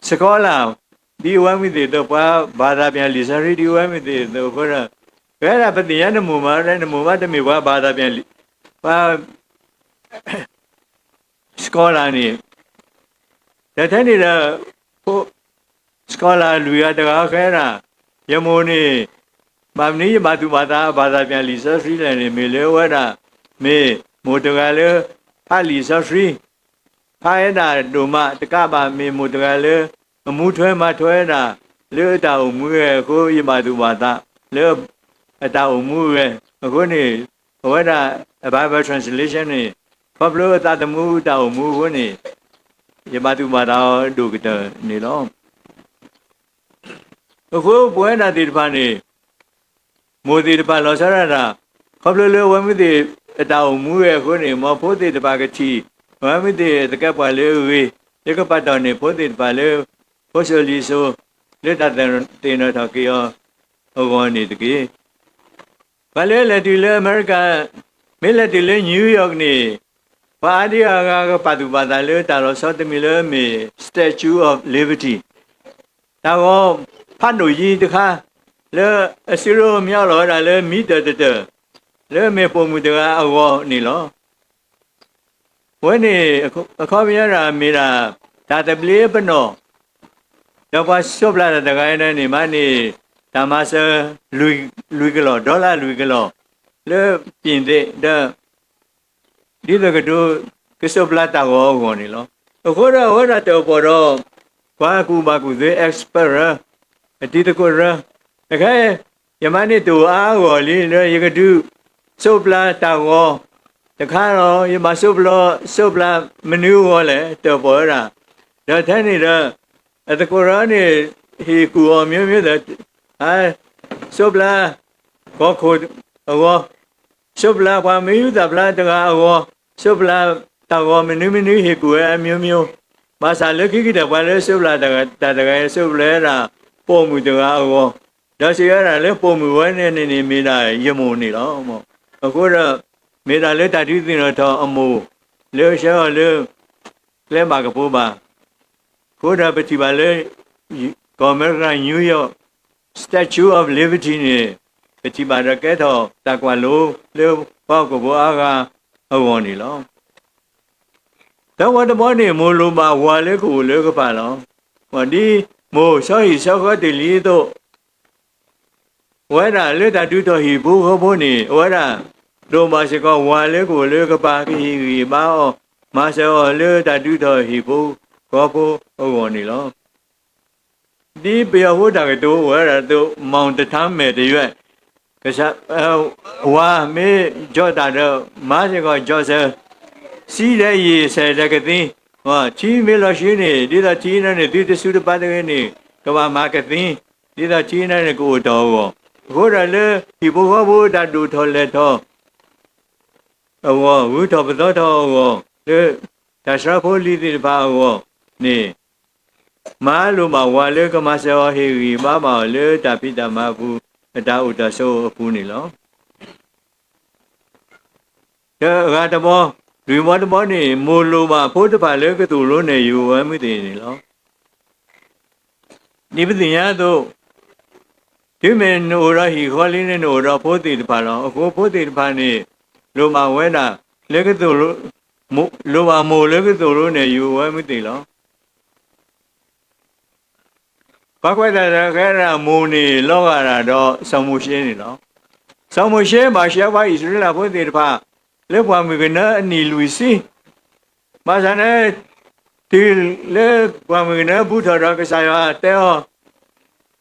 scholar ဒ်အဝဲမ့ၢ်သ့ၣ်အသိး ပှၤဘၣ်သးပၠးလံာ်စီဆှံဒ်အဝဲမ့ၢ်သ့ၣ်အသိးအဃိဒီး ကဲဒၣ်ပသ့ၣ်ညါနမိၢ်မး နမိၢ်မးတမ့ၢ်ပှၤဘၣ်သးပၠးလံာ် ပှၤ scholar န့ၣ် ဒီးထဲန့ၣ်ဒီး scholar လွံၢ်ဂၤတဂၤဃဲဒၣ် ယမိၢ်န့ၣ် ဘၣ်မနုၤယဘၣ်သူၣ်ဘၣ်သး ဘၣ်သးပၠးလံာ်စီဆှံလဲၣ်န့ၣ် မ့ၢ်လၢအဝဲဒၣ် မ့ၢ်မိၢ်တဂၤလၢ ဖးလံာ်စီဆှံ ဖးဝဲဒၣ်ဒိၣ်မးတကးဘၣ် မ့ၢ်မိၢ်တဂၤလၢ အမူထွဲမၤထွဲဝဲဒၣ် လၢအတၢ်အိၣ်မူအဂီၢ်အဃိ ယဘၣ်သူၣ်ဘၣ်သး လၢအတၢ်အိၣ်မူအဂီၢ်အဃိန့ၣ် အဝဲဒၣ် Bible translation န့ၣ် ခီဖျိအသးသမူတၢ်အိၣ်မူအဃိန့ၣ် ယဘၣ်သူၣ်ဘၣ်သးအီၤဒိၣ်ကတၢၢ်န့ၣ်လီၤ. အဃိပဝဲဒၣ်သ့ၣ်တဖၣ်န့ၣ် မိၢ်သ့ၣ်တဖၣ်လီၤဆီဒၣ်တၢ် ခီဖျိလၢအဝဲမ့ၢ်သ့ၣ်အတၢ်အိၣ်မူအဂီၢ်အဃိန့ၣ် မ်ဖိသ့ၣ်တဖၣ်ကထံၣ် အဝဲမ့ၢ်သ့ၣ်သကဲးပှၤလၢအဂ့ၤ လၢကပာ်တီၢ်န့ၢ် ဖိသ့ၣ်တဖၣ်လၢ ဖိစိၤလံၤစိၤ လၢတၢ်သ့ၣ်နီၣ်ထီၣ်က့ၤအီၤအဂီၢ်န့ၣ်တက့ၢ်. ပှၤလၢလဲၤတုၤလၢအမဲရကၤ မ့ၢ်လဲၤတုၤလၢ New York န့ၣ် ပှၤအါဒံအါဂၤကပာ်သူၣ်ပာ်သးလၢတၢ်လီၤဆီတမံၤလၢမ့ၢ် Statue of Liberty တၢ်ဂီၤဖးဒိၣ်ယံၤတခါ လၢအစုရိၤမၠီလီၤဝဲဒၣ်လၢမံတၢၢ်တတၢၢ် လၢမ့ၢ်ပိာ်မုၣ်တဂၤအဂီၢ်န့ၣ်လီၤ. အဝဲန့ၣ် အခီပညီဒၣ်မ့ၢ်ဒၣ် တၢ်သဘျ့ပနီၣ် ဒီးပှၤစိးပျၢ်တၢ်တဂၤအံၤန့ၣ်မးန့ၣ် တၢ်မၤစၢၤ လွံၢ်ကလီၢ် dollar လွံၢ်ကလီၢ် လၢ ပြင်သစ် ဒီး ဒ်သိးကဒိး ကစိးပျၢ်တၢ်ဂီၤအဂီၢ်န့ၣ်လီၤ. အဃိဒီးအဝဲဒၣ်တၢၣ်ပီၣ်ဒီး ပှၤကူၣ်ဘၣ်ကူၣ်သ့ expert အတံၤသကိးရၢ တခါ ယမါန့ၣ်တအိၣ်အါအဂီၢ်လံ ဒီးယကဒုးစိးပျၢ်တၢ်ဂီၤတခါဒီး ယဘၣ်စိးပျၢ် စိးပျၢ်မနုၤအဂီၢ်လဲၣ် တၢၣ်ပီၣ်ဝဲဒၣ်. ဒီးထဲန့ၣ်ဒီး အသကိးရၢန့ၣ် ဟ့ၣ်ကူၣ်အီၤ မျိုးမျိုး ဒီး စိးပျၢ် ကီၢ်ခိၣ်အဂီၢ် စိးပျၢ်ပှၤမ့ၢ်ယူးသၣ်ဖျါတဂၤအဂီၢ်, စိးပျၢ်တၢ်ဂီၤမနုၤမနုၤ ဟ့ၣ်ကူၣ်ဝဲအမျိုးမျိုး, ဘၣ်ဆၣ်လၢခံကတၢၢ် ပှၤလၢစိးပျၢ်တၢ်တဂၤအံၤ စိးပျၢ်ဝဲဒၣ် ပိာ်မုၣ်တဂၤအဂီၢ်, ဒီးစံးဝဲဒၣ်လၢပိာ်မုၣ်ဝဲန့ၣ်န့ၣ်န့ၣ် မ့ၢ်ဒၣ်ယမိၢ်န့ၣ်လီၤ. အဃိဒီး မ့ၢ်ဒၣ်လၢတၢ်ဒုးသ့ၣ်နီၣ်ထီၣ်အမိၢ် လၢဆှၢအီၤလၢ ကျဲဘၣ်ကပိဘၣ် အဃိဒီးပထံၣ်ဘၣ်လၢ ကီၢ်အမဲရကၤ New York Statue of Liberty န့ၣ် ပထံၣ်ဘၣ်ဒီးကဲထီၣ်တၢ်ကွၢ်လိလၢ ပှၤဟီၣ်ခိၣ်ဖိအါဂၤအဂီၢ်န့ၣ်လီၤ. သၢဝီတဘီန့ၣ် မိၢ်လိၣ်ဘၣ်ဝၤလၢကအိၣ်လၢကပၤလီၤ. ဒ်မိၢ်ဆီဟံၣ်ဆီဃီတ့ၢ်လံအသိး အဝဲဒၣ်လၢတၢ်ဒုးထီၣ်ဟံၣ်ဖိဃီဖိန့ၣ် အဝဲဒၣ်လိၣ်ဘၣ်စ့ၢ်ကီးဝၤလၢကအိၣ်လၢကပၤ ကဟ့ၣ်ဂံၢ်ဘါအီၤ မၤစၢၤအီၤလၢတၢ်ဒုးထီၣ်ဟံၣ်ဖိဃီဖိအဂီၢ်န့ၣ်လီၤ. ဒ်ပယီၤဖိတၢ်ကတိၤအိၣ်ဝဲဒၣ်အသိး မောင်တထား မဲာ်တရွဲၣ်, ကစၢ် ဝၤမ့ၢ်ကၠီၣ်တၢ်ဒီး မၤစ့ၢ်ကီး ကၠီၣ်စၢၤ, စံၣ်ဒီးယံာ် ဆဲးဒီးကသံ, ထံမ့ၢ်လီၤဆှုန့ၣ် ဒ်သိးထံန့ၣ်န့ၣ် သုတစူတပၤတဂ့ၤန့ၣ် ကဘၣ်မၤကသံ, ဒ်သိးထံန့ၣ်န့ၣ် ကအိၣ်တီၢ်အဂီၢ်, အဃိဒီးလၢဟံၣ်ဖိဃီဖိတၢ်ဒိၣ်ထီၣ်လဲၢ်ထီၣ် အဂီၢ် ဂုၤထီၣ်ပသီထီၣ်အဂီၢ် လၢတၢ်ဆှၢဖိလံၤသ့ၣ်တဖၣ်အဂီၢ်န့ၣ် မၤလိၣ်ဘၣ်ဝၤလၢကမၤစၢၤအီၤ ဟ့ၣ်ဂံၢ်ဘါဘၣ်အီၤလၢတၢ်ဖံးတၢ်မၤအပူၤ အတၢ်အိၣ်တၢ်ဆိးအပူၤန့ၣ်လီၤ. ဒီးအဂၤတဘီ လွံၢ်ဘီတဘီန့ၣ် မိၢ်လိၣ်ဘၣ်ဖိတဖၣ်လၢကသိၣ်လိနဲၣ်ယိၤဝဲမုၢ်သ့ၣ်န့ၣ်လီၤ. ဒ်ပသ့ၣ်ညါအသိး တုၤမ့ၢ်နအိၣ်ဒီးဟံၣ်ဃီလံန့ၣ် နအိၣ်ဒီးဖိသ့ၣ်တဖၣ်လီၤ. အဃိဖိသ့ၣ်တဖၣ်န့ၣ် လိၣ်ဘၣ်ဝဲဒၣ် လၢကသိၣ်လိ လိၣ်ဘၣ်မိၢ်လၢကသိၣ်လိနဲၣ်ယိၤဝဲမုၢ်သ့ၣ်လီၤ. ပှၤကွဲးတၢ်တဂၤဃဲဒၣ် မိၢ်န့ၣ်လီၤဂာ်ဒၣ်ဒီးစီၤမိၤၡ့န့ၣ်လီၤ. စီၤမိၤၡ့ဘၣ်ဆှၢပှၤအံၣ်စရ့လးဖိသ့ၣ်တဖၣ် လၢပှၢ်မုၢ်ကနၢအနံၣ်လွံၢ်ဆံ ဘၣ်ဆၣ်န့ၣ် တုၤလၢပှၢ်မုၢ်ကနၢဘူးထီၣ်ဒီး ကစၢ်ယွၤတဲအီၤ,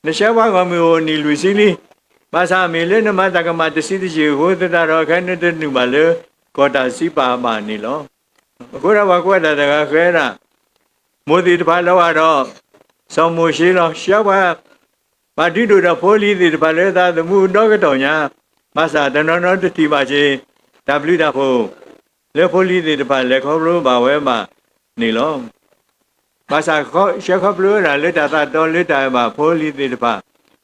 နဆှၢပှၤဂီၢ်မုၢ်အိၣ်နံၣ်လွံၢ်ဆံလံ. ဘၣ်ဆၣ်မ့ၢ်လၢနမၤတၢ်ကမၣ်တဆံးတက့ၢ်အဃိသတးဒီး ခဲအံၤနတနုာ်ဘၣ်လၢကီၢ်တၢ်စံးပာ်ဘၣ်န့ၣ်လီၤ. အဃိဒီးပှၤကွဲးတၢ်တဂၤဃဲဒၣ် မိၢ်သ့ၣ်တဖၣ်လၢၤဘၣ်ဒီး စီၤမိၤၡ့လီၤ. ဆှၢပှၤ ဘၣ်ဒုးဒိၣ်ဒီးဖိလံၤသ့ၣ်တဖၣ်လၢသးသမူဒီကတီၢ်ညါ, ဘၣ်ဆၣ်တနီၤနီၤတထံၣ်ဘၣ်က့ၤ တၢ်ဘျုးတၢ်ဖှိၣ် လၢဖိလံၤသ့ၣ်တဖၣ်လဲၤခီဖျိဘၣ်ဝဲဘၣ်န့ၣ်လီၤ. ဘၣ်ဆၣ်ဆှၢခီဖျိဝဲဒၣ်လၢတၢ်သးတီလၢတၢ်အဲၣ်ဘၣ်ဖိလံၤသ့ၣ်တဖၣ်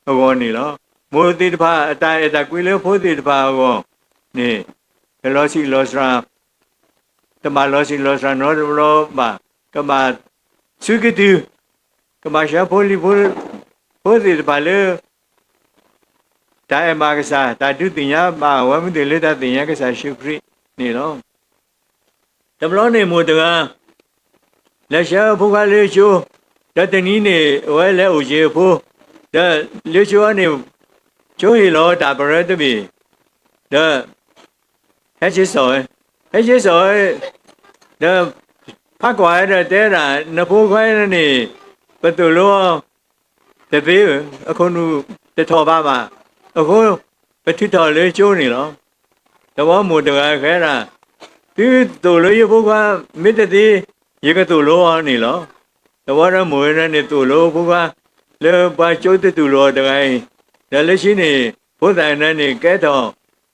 အဂီၢ်န့ၣ်လီၤ. မိၢ်သ့ၣ်တဖၣ်အတၢ်အဲၣ်တၢ်ကွံလၢဖိသ့ၣ်တဖၣ်အဂီၢ်န့ၣ် ကလီၤဆံးလီၤစှၤ တဘၣ်လီၤဆံးလီၤစှၤနီတဘျီဘၣ်. ကဘၣ်ဆူကတုၤ ကဘၣ်ဆှၢဖိလံၤဖိသ့ၣ်တဖၣ်လၢ တၢ်အဲၣ်ဘၣ်ကစၢ်, တၢ်ဒုးသ့ၣ်ညါဘၣ်ဝဲမနုၤသ့ၣ်လၢတၢ်သ့ၣ်ညါကစၢ်ယ့ၣ်ၡူးခရံာ်န့ၣ်လီၤ. တဘျီန့ၣ်မိၢ်တဂၤ လဲၤဆှၢဖိခွါလၢကၠိ, ဒီးတနံၤန့ၣ် အဝဲလဲၤအိၣ်က့ၤအဖိ, ဒီးလၢကၠိအံၤန့ၣ် ကၠိဟ့ၣ်လီၤတၢ်ပရၢတဘ့ၣ်, ဒီး ဟဲက့ၤစိာ်ဝဲ, ဟဲက့ၤစိာ်ဝဲ, ဒီး ဖးကွၢ်ဝဲဒီးတဲဒၣ် နဖိခွါအံၤန့ၣ် ပသိၣ်လိအီၤ တသ့ဧၢ, အခိၣ်နူာ်တထီၣ်ဘးဘၣ်, အဃိ ပထုးထီၣ်လၢကၠိန့ၣ်လီၤ. တဝီမိၢ်တဂၤဃဲဒၣ်, သုသိၣ်လိယဖိခွါ မ့ၢ်တသ့ ယကသိၣ်လိအီၤန့ၣ်လီၤ. တဝီဒီးမိၢ်ဝဲဒၣ်န့ၣ်သိၣ်လိဖိခွါ လၢပှၤကၠိတတူၢ်လိာ်အီၤတဂၤအံၤ, ဒီးလၢခံန့ၣ် ဖိသၣ်အံၤန့ၣ်န့ၣ် ကဲထီၣ်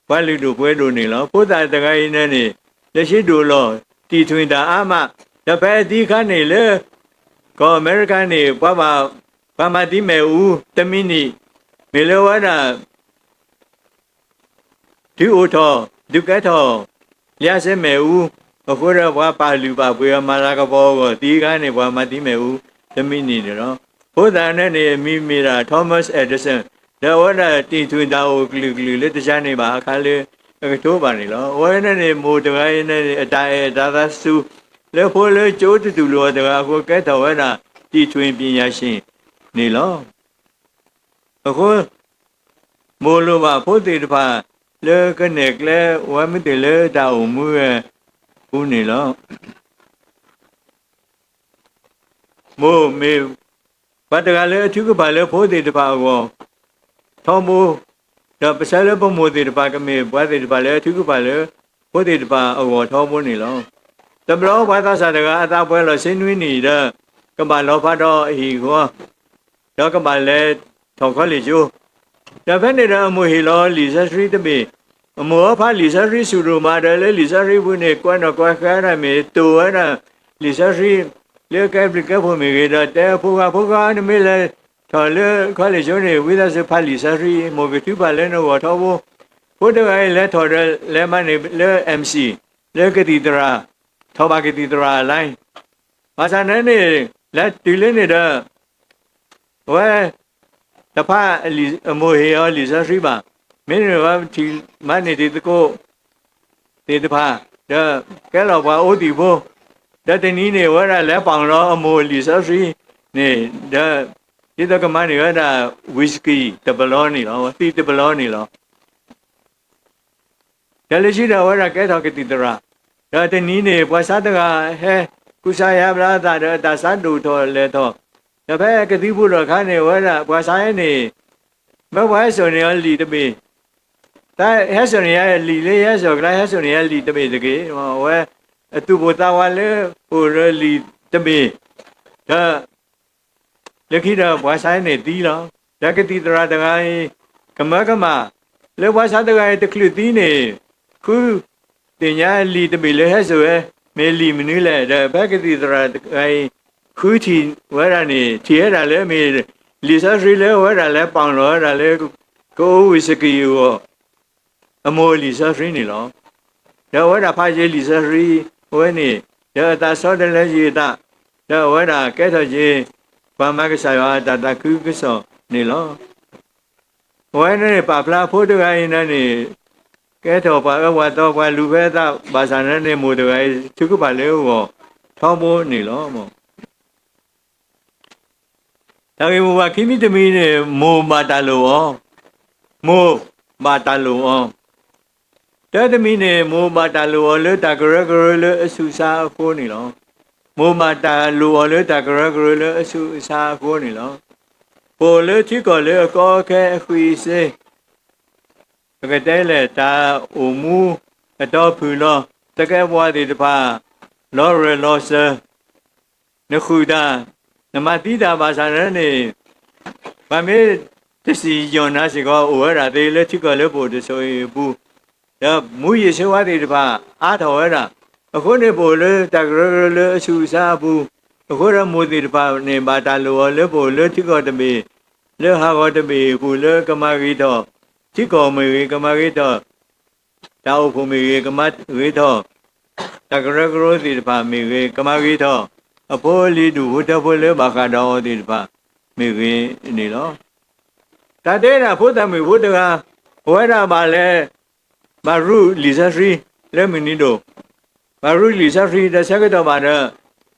ပှၤလုၢ်ဒိၣ်ပှ့ၤဒိၣ်န့ၣ်လီၤ. ဖိသၣ်တဂၤအံၤန့ၣ်န့ၣ် လၢခံဒိၣ်လီၤတံၢ်ထွံၣ်တၢ်အါမး, ဒီးဖဲအသံအခါန့ၣ်လၢ ကီၢ်အမဲရကၤန့ၣ် ပှၤဘၣ် ပှၤမၤသံမ့ၣ်အူ တမံၤနံၣ် မ့ၢ်လၢဝဲဒၣ် ဒုးအိၣ်ထီၣ် ဒုးကဲထီၣ် လံာ်စဲမ့ၣ်အူ, အဃိဒီးပှၤပာ်လုၢ်ပာ်ပှ့ၤအီၤ မၤလၤကပီၤအဂီၢ် သံအခါန့ၣ် ပှၤမၤသံမ့ၣ်အူ တမံၤနံၣ်န့ၣ်လီၤ. ဖိသၣ်အံၤန့ၣ်န့ၣ် အမံၤမ့ၢ်ဒၣ် Thomas Edison, ဒီးအဝဲဒၣ်တံၢ်ထွံၣ်တၢ်အိၣ်ကလုာ်ကလုာ်လၢတၢ်ဆါန့ၣ်ဘၣ်အခါလၢအကထိဘၣ်န့ၣ်လီၤ. အဝဲန့ၣ်န့ၣ် မိၢ်တဂၤအံၤန့ၣ်န့ၣ် အတၢ်အဲၣ်တၢ်သးစူၤ လၢဖိလၢကၠိတတူၢ်လိာ်အီၤတဂၤအဃိ ကဲထီၣ်ဝဲဒၣ် တံၢ်ထွံၣ်ပညာရှင်န့ၣ်လီၤ. အဃိ မိၢ်လိၣ်ဘၣ်ဖိသ့ၣ်တဖၣ် လၢကနဲၣ်ကျဲဝဲမ့ၢ်တ့ၢ်လၢတၢ်အိၣ်မူဝဲအပူၤန့ၣ်လီၤ. မိၢ်မ့ၢ်ပှၤတဂၤလၢအထုကဖၣ်လၢဖိသ့ၣ်တဖၣ်အဂီၢ် ထီဘိ, ဒီးပဆၢလၢပမိၢ်သ့ၣ်တဖၣ်ကမ့ၢ်ပှၤသ့ၣ်တဖၣ်လၢအထုကဖၣ်လၢ ဖိသ့ၣ်တဖၣ်အဂီၢ်ထီဘိန့ၣ်လီၤ. တဘျီပှၤသးစၢ်တဂၤအသးပှဲၤလီၤဆံနွံနံၣ်ဒီး ကဘၣ်လီၤဖးဒီးအဟံၣ်အဃီ ဒီးကဘၣ်လဲၤထီၣ်ခီလ့ၣ်ကၠိ, ဒီးဖဲန့ၣ်ဒီးအမိၢ်ဟ့ၣ်လီၤလံာ်စီဆှံတဘ့ၣ်, အမိၢ်အီၤဖးလံာ်စီဆှံဆူၣ်ဒိၣ်မးဒီး လၢလံာ်စီဆှံပူၤန့ၣ် ကွဲးနီၣ်ကွဲးဃါဒၣ်မ့ၢ် တိၢ်ဝဲဒၣ်လံာ်စီဆှံ လၢကဲဘျုးကဲဖှိၣ်မ့ၢ်ဂ့ၤဒီး တဲအဖိခွါ, ဖိခွါ နမ့ၢ်လဲၤထီၣ်လၢခီလ့ၣ်ကၠိန့ၣ် ဝံသးစူၤဖးလံာ်စီဆှံ မိၢ်ကထုကဖၣ်လၢနဂီၢ်ထီဘိ. ဖိတဂၤအံၤလဲၤထီၣ်ဒီးလဲၤမၤန့ၢ်လၢ MC လၢကသံၣ်သရၣ်, ထီၣ်ဘၣ်ကသံၣ်သရၣ်အလါ ဘၣ်ဆၣ်န့ၣ်န့ၣ် လဲၤတုၤလၢန့ၣ်ဒီး အဝဲ တဖးအမိၢ်ဟ့ၣ်အီၤလံာ်စီဆှံဘၣ်, မ့ၢ်န့ၣ်ဝဲထံၣ်မၤန့ၢ်တံၤသကိး သ့ၣ်တဖၣ်, ဒီးကဲလီၤပှၤအိသံၣ်ဖိ, ဒီးတနံၤန့ၣ် အဝဲဒၣ်လဲၤပာ်လီၤအမိၢ်လံာ်စီဆှံန့ၣ်, ဒီး ဒ်သိးကမၤန့ၢ်ဝဲဒၣ် whisky တပလီန့ၣ်လီၤ, သံးတပလီန့ၣ်လီၤ. ဒီးလၢခံဒီးအဝဲဒၣ်ကဲထီၣ်ကသံၣ်သရၣ်, ဒီးတနံၤန့ၣ် ပှၤဆါတဂၤဟဲ ကူစါယါဘျါအသးဒီးအတၢ်ဆါဒိၣ်ထီၣ်လဲၢ်ထီၣ်, ဒီးဖဲကသံၣ်ဖူၣ်ထီၣ်အခါန့ၣ် အဝဲဒၣ်ပှၤဆါန့ၣ် မၢပှၤဟဲစိာ်န့ၢ်အီၤလံာ်တဘ့ၣ်, တၢ်ဟဲစိာ်န့ၢ်ယၤလံာ်လၢယဟဲစိာ်ကျါ ဟဲစိာ်န့ၢ်ယၤလံာ်တဘ့ၣ်တက့ၢ်. အဝဲ အသူၣ်ပိၢ်သးဝးလၢအိၣ်ဒီးလံာ်တဘ့ၣ်, ဒီး လၢခံဒီးပှၤဆါန့ၣ်သံလီၤ. ဒီးကသံၣ်သရၣ်တဂၤအံၤ ကမၢကမၣ် လၢပှၤဆါတဂၤအံၤတချုးသံန့ၣ် ဃုသ့ၣ်ညါလံာ်တဘ့ၣ်လၢဟဲစိာ်ဝဲ မ့ၢ်လံာ်မနုၤလဲၣ်. ဒီးဖဲကသံၣ်သရၣ်တဂၤအံၤ ဃုထံၣ်ဝဲဒၣ်န့ၣ် ထံၣ်ဝဲဒၣ်လၢမ့ၢ်လံာ်စီဆှံလၢအဝဲဒၣ်လဲၤပာ်လီၤဝဲဒၣ်လၢ ကအိဝံၤစကံၤအဂီၢ် အမိၢ်လံာ်စီဆှံန့ၣ်လီၤ. ဒီးအဝဲဒၣ်ဖးယံာ်လံာ်စီဆှံအဝဲန့ၣ်, ဒီးအသးဆီတလဲယံာ်အသး, ဒီးအဝဲဒၣ်ကဲထီၣ်က့ၤ ပှၤမၤကစၢ်ယွၤအတၢ်သးခုကစီၣ်န့ၣ်လီၤ. အဝဲန့ၣ်ပာ်ဖျါဖိတဂၤအံၤန့ၣ်န့ၣ်, ကဲထီၣ်ပှၤအၢပှၤသီ ပှၤလူၤဖဲအသးဘၣ်ဆၣ်န့ၣ်န့ၣ် မိၢ်တဂၤအံၤ ထုကဖၣ်လၢအဂီၢ်ထီဘိန့ၣ်လီၤ. တၢ်ဂ့ၢ်မိၢ်ပှၢ်ခံမံၤတမံၤန့ၣ် မိၢ်ဘၣ်တၢ်လိၣ်အီၤ, မိၢ်ဘၣ်တၢ်လိၣ်အီၤ. တၢတမံၤန့ၣ် မိၢ်ဘၣ်တၢ်လိၣ်အီၤလၢတၢ်ကရၢကရိလၢအဆူးအဆါအဃိန့ၣ်လီၤ. မိၢ်ဘၣ်တၢ်လိၣ်အီၤလၢတၢ်ကရၢကရိလၢအဆူးအဆါအဃိန့ၣ်လီၤ. ပအိၣ်လၢထံကီၢ်လၢအကီအခဲအဃံအစ့, ပကတဲလဲၣ် တၢ်အိၣ်မူအတီဖုၣ်လီၤ, သကဲးပဝးသ့ၣ်တဖၣ် လီၤရၢၢ်လီၤစၢၤ, နဃုာ်တၢ်, နမၤသံတၢ်ဘၣ်ဆၣ်န့ၣ်, ပှၤမ့ၢ်တစံၣ်ညီၣ်နၤစ့ၢ်ကီး အိၣ်ဝဲဒၣ်သ့လၢထံကီၢ်လၢပအိၣ်တစိၤအံၤအပူၤ, ဒီးမူးယစ်ဆေးဝါးသ့ၣ်တဖၣ် အါထီၣ်ဝဲဒၣ်, အဃိန့ၣ် ပအိၣ်လၢတၢ်ကရၢကရိလၢအဆူးအဆါအပူၤ, အဃိဒီးမိၢ်သ့ၣ်တဖၣ်န့ၣ် ဘၣ်တၢ်လိၣ်အီၤလၢပအိၣ်လၢထံကီၢ်တဘ့ၣ်, လၢဟးဂီၤတဘ့ၣ်အပူၤလၢကမၤဂ့ၤထီၣ်, ထံကီၢ်မ့ၢ်ဂ့ၤ ကမၤဂ့ၤထီၣ်, တၢ်အိၣ်ဖှိၣ်မ့ၢ်ဂ့ၤ ကမၤဂ့ၤထီၣ်, တၢ်ကရၢကရိသ့ၣ်တဖၣ်မ့ၢ်ဂ့ၤ ကမၤဂ့ၤထီၣ်, အဖိအလံၤ ဒူၣ်ဖိထၢဖိလၢဘၣ်ဃးဒီးအီၤသ့ၣ်တဖၣ်မ့ၢ်ဂ့ၤန့ၣ်လီၤ. တၢ်တဲဒၣ်ဖိသၣ်မုၣ်ဖိတဂၤ, အဝဲဒၣ်ဘၣ်လဲၤ ဘၣ်ရူးလံာ်စီဆှံလၢမုၢ်နံၤဒိၣ်, ဘၣ်ရူးလံာ်စီဆှံ ဒီးဆၢကတီၢ်ဘၣ်ဒီး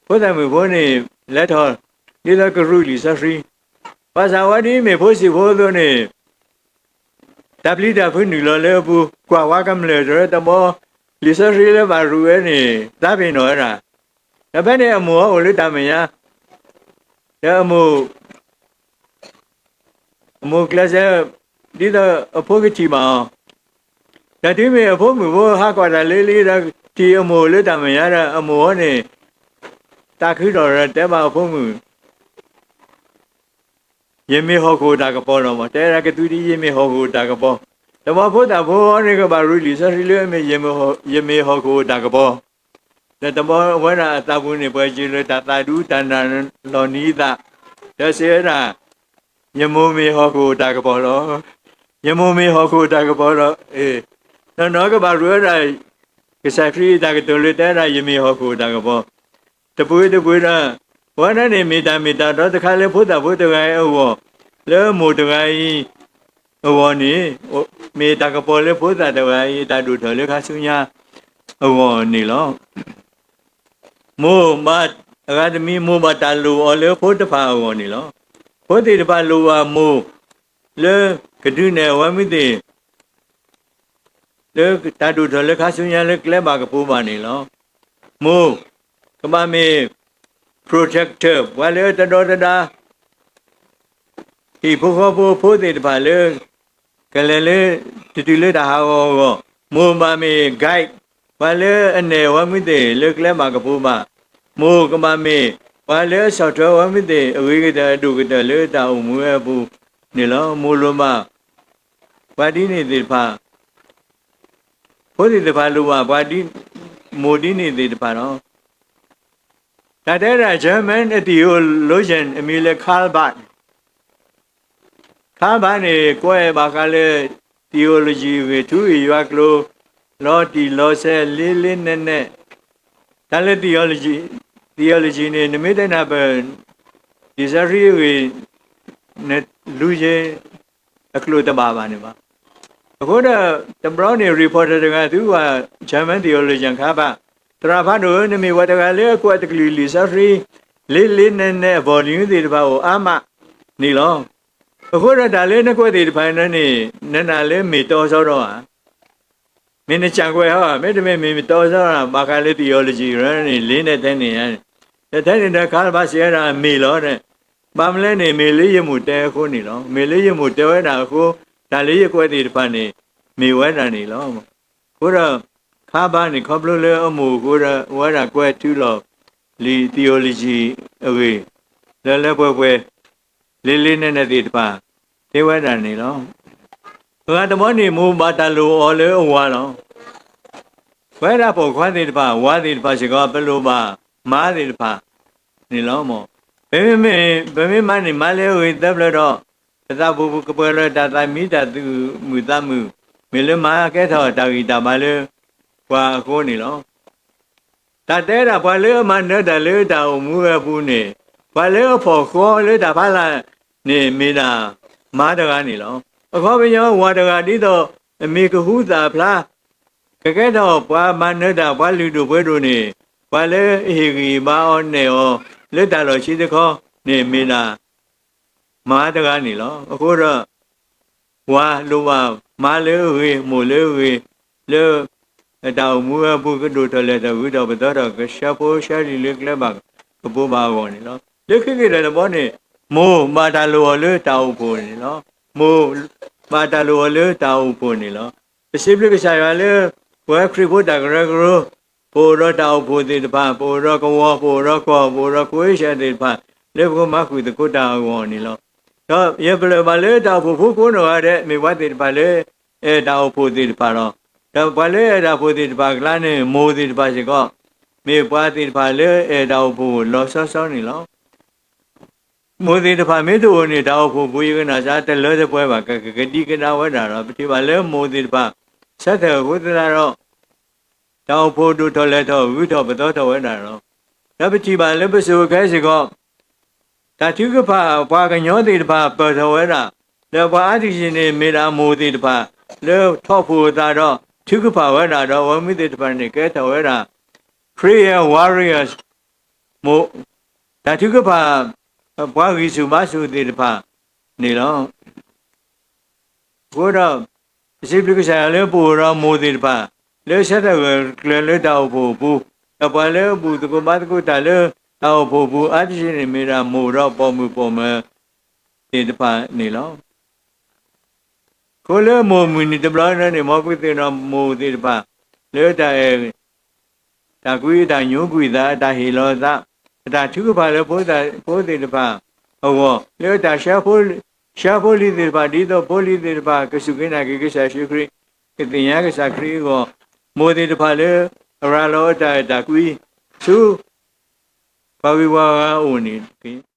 ဖိသၣ်မုၣ်ဖိန့ၣ် လဲၤထီၣ် ဒ်သိးကရူးလံာ်စီဆှံ, ဘၣ်ဆၣ်ဝဲဒ်အမ့ၢ်ဖိဆံးဖိအသိးန့ၣ် တၢ်ပျံၤတၢ်ဖုးနုာ်လီၤလၢအပူၤ, ကွၢ်ဝါကမျၢၢ်တရၢတဘီ, လံာ်စီဆှံလၢဘၣ်ရူးဝဲန့ၣ် သးပ့ၤနီၣ်ဝဲဒၣ်, ဒီးဖဲန့ၣ်အမိၢ်အအိၣ်လၢတၢ်မဲာ်ညါ, ဒီးအမိၢ် အမိၢ်ကျဲးစၢး ဒ်သိးအဖိကထံၣ်ဘၣ်အီၤ, ဒီးတုၤမ့ၢ်အဖိမုၣ်ဖိဟးကွၢ်တၢ်လၢလံဒီး ထံၣ်အမိၢ်လၢတၢ်မဲာ်ညါဒီး အမိၢ်အီၤန့ၣ် သးခုထီၣ်ဒီးတဲဘၣ်အဖိမုၣ် ယမ့ၢ်ဟီၣ်ခိၣ်တၢ်ကပီၤလီၤမး, တဲဒၣ်ကသူဒံး ယမ့ၢ်ဟီၣ်ခိၣ်တၢ်ကပီၤ, တဘျီဖိသၣ်ဖိအီၤန့ၣ် ကဘၣ်ရူးလံာ်စီဆှံလၢအမ့ၢ် ယမ့ၢ်ဟီၣ်ခိၣ်တၢ်ကပီၤ, ဒီးတဘျီဝဲဒၣ်အသးပူၤန့ၣ် ပှဲၤစၢၤလၢတၢ်သးဒူတၢ်နာ်လီၤနံၤအသး, ဒီးစံးဝဲဒၣ် ယမိၢ်မ့ၢ်ဟီၣ်ခိၣ်တၢ်ကပီၤလီၤ. ယမိၢ်မ့ၢ်ဟီၣ်ခိၣ်တၢ်ကပီၤလီၤ. နီၢ်နီၢ်ကဘၣ်ရူးဝဲဒၣ် ကစၢ်ခရံာ်အတၢ်ကတိၤလၢတဲဒၣ် ယမ့ၢ်ဟီၣ်ခိၣ်တၢ်ကပီၤ, တပှ့ၤတပှ့ၤဒီး အဝဲဒၣ်န့ၣ် မ့ၢ်တၢ်မ့ၢ်တၢ်တီတခါလၢဖိသၣ်ဖိတဂၤအံၤအဂီၢ်, လၢမိၢ်တဂၤအံၤအဂီၢ်န့ၣ်, မ့ၢ်တၢ်ကပီၤလၢဖိသၣ်တဂၤအံၤ တၢ်ဒိၣ်ထီၣ်လၢခါဆူညါအဂီၢ်န့ၣ်လီၤ. မိၢ်ဘၣ်, အဂၤတမံၤ မိၢ်ဘၣ်တၢ်လိၣ်အီၤလၢဖိတဖၣ်အဂီၢ်န့ၣ်လီၤ. ဖိသ့ၣ်တဖၣ်လိၣ်ဘၣ်မိၢ် လၢကဒုးနဲၣ်အဝဲမုၢ်သ့ၣ် လၢတၢ်ဒိၣ်ထီၣ်လၢခါဆူညါလၢကျဲဘၣ်ကပိၤဘၣ်န့ၣ်လီၤ. မိၢ်ကဘၣ်မ့ၢ် protector ပှၤလၢတဒီတဒါ ဟံၣ်ဖိဃီဖိဖိသ့ၣ်တဖၣ်လၢ ကလဲၤလၢ တတုၤလၢတၢ်ဟးဂီၤအဂီၢ်, မိၢ်ဘၣ်မ့ၢ် guide ပှၤလၢအနဲၣ်အဝဲမုၢ်သ့ၣ်လၢကျဲဘၣ်ကပိၤဘၣ်, မိၢ်ကဘၣ်မ့ၢ် ပှၤလၢအဆီၣ်ထွဲအဝဲမုၢ်သ့ၣ် အဂ့ၤကတၢၢ်အဒိၣ်ကတၢၢ်လၢတၢ်အိၣ်မူအပူၤန့ၣ်လီၤ. မိၢ်လိၣ်ဘၣ် ပှၤဒ်န့ၣ်သ့ၣ်တဖၣ် ဖိသ့ၣ်တဖၣ်လိၣ်ဘၣ်ပှၤဒ်, မိၢ်ဒ်န့ၣ်သ့ၣ်တဖၣ်လီၤ. တၢ်တဲဒၣ် German theologian အမံၤလၢ Karl Barth, Karl Barth န့ၣ် ကွဲးဘၣ်ဃးလၢ theology အဂ့ၢ် ထူအ့ၣ်ယွၤကျိာ် လီၤတံၢ်လီၤဆဲး လ့လ့နဲၣ်နဲၣ်, တၢ်လၢ theology, theology န့ၣ် နမ့ၢ်တနၢ်ပၢၢ် လံာ်စီဆှံအဂ့ၢ် နလူၤယ့ အကျိာ်တဘၣ်ဘၣ်န့ၣ်ဘၣ်. အဃိဒီး တဘျီန့ၣ် reporter တဂၤ သံကွၢ် German theologian Karl Barth, သရၣ်ဖးဒိၣ်ဧၢ, နမ့ၢ်ပှၤတဂၤလၢအကွဲးတကလုာ်လံာ်စီဆှံ လ့လ့နဲၣ်နဲၣ် အ volume သ့ၣ်တဖၣ်အိၣ်အါမးန့ၣ်လီၤ. အဃိဒီးတၢ်လၢနကွဲးသ့ၣ်တဖၣ်န့ၣ် နနာ်လၢမ့ၢ်တီစီဒီဧါ, မ့ၢ်နစၢ်ကွဲးဟီ, မ့တမ့ၢ်မ့ၢ်မ့ၢ်တီစီဒီ ဘၣ်ဃးလၢ theology န့ၣ် လ့နဲၣ်ထဲန့ၣ်ဧါ, ဒီးထဲန့ၣ်ဒီး Karl Barth စံးဝဲဒၣ် မ့ၢ်လီၤ, ဘၣ်မနုၤလဲၣ်န့ၣ် မ့ၢ်လၢယမိၢ်တဲအဃိန့ၣ်လီၤ. မ့ၢ်လၢယမိၢ်တဲဝဲဒၣ်အဃိ တၢ်လၢယကွဲးသ့ၣ်တဖၣ်န့ၣ် မ့ၢ်ဝဲဒၣ်န့ၣ်လီၤ. အဃိဒီး Karl Barth န့ၣ် ခီဖျိလၢအမိၢ်အဃိဒီး အဝဲဒၣ်ကွဲးထုးလီၤလံာ် theology အဂ့ၢ် လၢလၢပှဲၤပှဲၤ လ့လ့နဲၣ်နဲၣ်သ့ၣ်တဖၣ် သ့ဝဲဒၣ်န့ၣ်လီၤ. အဂၤတဘျီန့ၣ် မိၢ်ဘၣ်တၢ်လိၣ်အီၤလၢအဝၤလီၤ. ပဝဲဒၣ်ပိာ်ခွါသ့ၣ်တဖၣ် ဝၤသ့ၣ်တဖၣ်စ့ၢ်ကီး ပလိၣ်ဘၣ်မါသ့ၣ်တဖၣ်န့ၣ်လီၤ. ပမ့မ့ၢ်, ပမ့ၢ်မၤန့ၢ်မါလၢအဂ့ၤသၢဖျၢၣ်ဒီး ပသးပူၤကပှဲၤလၢတၢ်သးမံတၢ်သူၣ်မုာ်သးမုာ်, မ့ၢ်လၢမါကဲထီၣ်တၢ်ဂံၢ်တၢ်ဘါလၢပှၤအဃိန့ၣ်လီၤ. တၢ်တဲဒၣ်ပှၤလၢအမၤနၢၤတၢ်လၢတၢ်အိၣ်မူအပူၤန့ၣ်, ပှၤလၢအဖီၣ်ဃီလၢတၢ်ဖးလၢ်န့ၣ် မ့ၢ်ဒၣ်မါတဂၤန့ၣ်လီၤ. အခီပညီဝၤတဂၤဒ်သိး အမ့ၢ်ကဟူသၣ်ဖျါ ကကဲထီၣ်ပှၤမၤနၢၤတၢ် ပှၤလုၢ်ဒိၣ်ပှ့ၤဒိၣ်န့ၣ်, ပှၤလၢအဟ့ၣ်ဂံၢ်ဟ့ၣ်ဘါအီၤနဲၣ်အီၤလၢတၢ်လီၢ်ဆံတခီန့ၣ် မ့ၢ်ဒၣ်မါတဂၤန့ၣ်လီၤ. အဃိဒီး ဝၤလိၣ်ဘၣ်မါလၢအဂ့ၤ, မိၢ်လၢအဂ့ၤ, လၢတၢ်အိၣ်မူအပူၤကဒိၣ်ထီၣ်လဲၤထီၣ်ဂုၤထီၣ်ပသီထီၣ် ကဆှၢဖိဆှၢလံာ်လၢကျဲဘၣ်ကပိၤဘၣ်အဂီၢ်န့ၣ်လီၤ. လၢခံကတၢၢ်တဘျီန့ၣ် မိၢ်ဘၣ်တၢ်လိၣ်အီၤလၢတၢ်အိၣ်ဖှိၣ်န့ၣ်လီၤ. မိၢ်ဘၣ်တၢ်လိၣ်အီၤလၢတၢ်အိၣ်ဖှိၣ်န့ၣ်လီၤ. ပစံးဘျုးကစၢ်ယွၤလၢ ပဝဲခရံာ်ဖိတၢ်ကရၢကရိ ပအိၣ်ဒီးတၢ်အိၣ်ဖှိၣ်သ့ၣ်တဖၣ်, ပအိၣ်ဒီးကဝီၤ, ပအိၣ်ဒီးကီၢ်, ပအိၣ်ဒီး ခရံာ်စတၢၣ် သ့ၣ်တဖၣ် လၢပကမၤဃုာ်သကိးတၢ်အဂီၢ်န့ၣ်လီၤ. ဒီးယပလၢၢ်ဘၣ်လၢတၢ်အိၣ်ဖှိၣ်ဖိကိးနီၢ်ဂၤဒဲး မ့ၢ်ပှၤသ့ၣ်တဖၣ်လၢ အဲၣ်တၢ်အိၣ်ဖှိၣ်သ့ၣ်တဖၣ်လီၤ. ဒီးပှၤလၢအဲၣ်တၢ်အိၣ်ဖှိၣ်သ့ၣ်တဖၣ်အကျါန့ၣ် မိၢ်သ့ၣ်တဖၣ်စ့ၢ်ကီး မ့ၢ်ပှၤသ့ၣ်တဖၣ်လၢအဲၣ်တၢ်အိၣ်ဖှိၣ်လီၤဆီဆီန့ၣ်လီၤ. မိၢ်သ့ၣ်တဖၣ်မ့ၢ်တအိၣ်န့ၣ် တၢ်အိၣ်ဖှိၣ်ပူၤယကနၣ်စ့ၢ်တလၢတပှဲၤဘၣ်, ကကဒံကဒါဝဲဒၣ်ဒီး ပထံၣ်ဘၣ်လၢမိၢ်သ့ၣ်တဖၣ် ဆၢထၢၣ်အဃိသတးဒီး တၢ်အိၣ်ဖှိၣ်ဒိၣ်ထီၣ်လဲၢ်ထီၣ် ဂုၤထီၣ်ပသီထီၣ်ဝဲဒၣ်လီၤ. ဒီးပထံၣ်ဘၣ်လၢပစိၤခဲစ့ၢ်ကီး တၢ်ထုကဖၣ်ပှၤကညီသ့ၣ်တဖၣ်ပၢၢ်ထီၣ်ဝဲဒၣ်, ဒီးပှၤအါတက့ၢ်န့ၣ်မ့ၢ်ဒၣ်မိၢ်သ့ၣ်တဖၣ် လၢထီၣ်ဖှိၣ်အသးဒီးထုကဖၣ်ဝဲဒၣ်, ဒီးအဝဲမုၣ်သ့ၣ်တဖၣ်န့ၣ်ကဲထီၣ်ဝဲဒၣ် prayer warriors, မိၢ်, တၢ်ထုကဖၣ် ပှၤဂံၢ်ဆူၣ်ဘါဆူၣ်သ့ၣ်တဖၣ်န့ၣ်လီၤ. အဃိဒီး ပစံးဘျုးကစၢ်ယွၤလၢပအိၣ်ဒီးမိၢ်သ့ၣ်တဖၣ် လၢဆၢထၢၣ်ဂၢၢ်ကျၢၤလၢတၢ်အိၣ်ဖှိၣ်အပူၤ, ဒီးပှၤလၢအဘူၣ်သကိးဘါသကိးတၢ်လၢတၢ်အိၣ်ဖှိၣ်အပူၤ အါတက့ၢ်န့ၣ်မ့ၢ်ဒၣ်မိၢ်ဒီးပိာ်မုၣ်ပိာ်မၢၤသ့ၣ်တဖၣ်န့ၣ်လီၤ. အဃိလၢမိၢ်မုၢ်နံၤတဘျီန့ၣ် မ်ပကသ့ၣ်နီၣ်မိၢ်သ့ၣ်တဖၣ် လၢတၢ်အဲၣ် တၢ်ကွံ တၢ်ညိကွံာ်သး တၢ်ဟ့ၣ်လီၤသး တၢ်ထုကဖၣ်လၢဖိသ့ၣ်တဖၣ်အဂီၢ်, လၢတၢ်ဆှၢဖိလံၤသ့ၣ်တဖၣ် ဒ်သိးဖိလံၤသ့ၣ်တဖၣ် ကစူၢ်က့ၤနာ်က့ၤကစၢ်ယ့ၣ်ၡူးခရံာ်, ကသ့ၣ်ညါကစၢ်ခရံာ်အဂီၢ်, မိၢ်သ့ၣ်တဖၣ်လၢအရၤလီၤအတၢ်အဲၣ်တၢ်ကွံ ဆူပှၤဂုၤပှၤဂၤအအိၣ်န့ၣ်တက့ၢ်.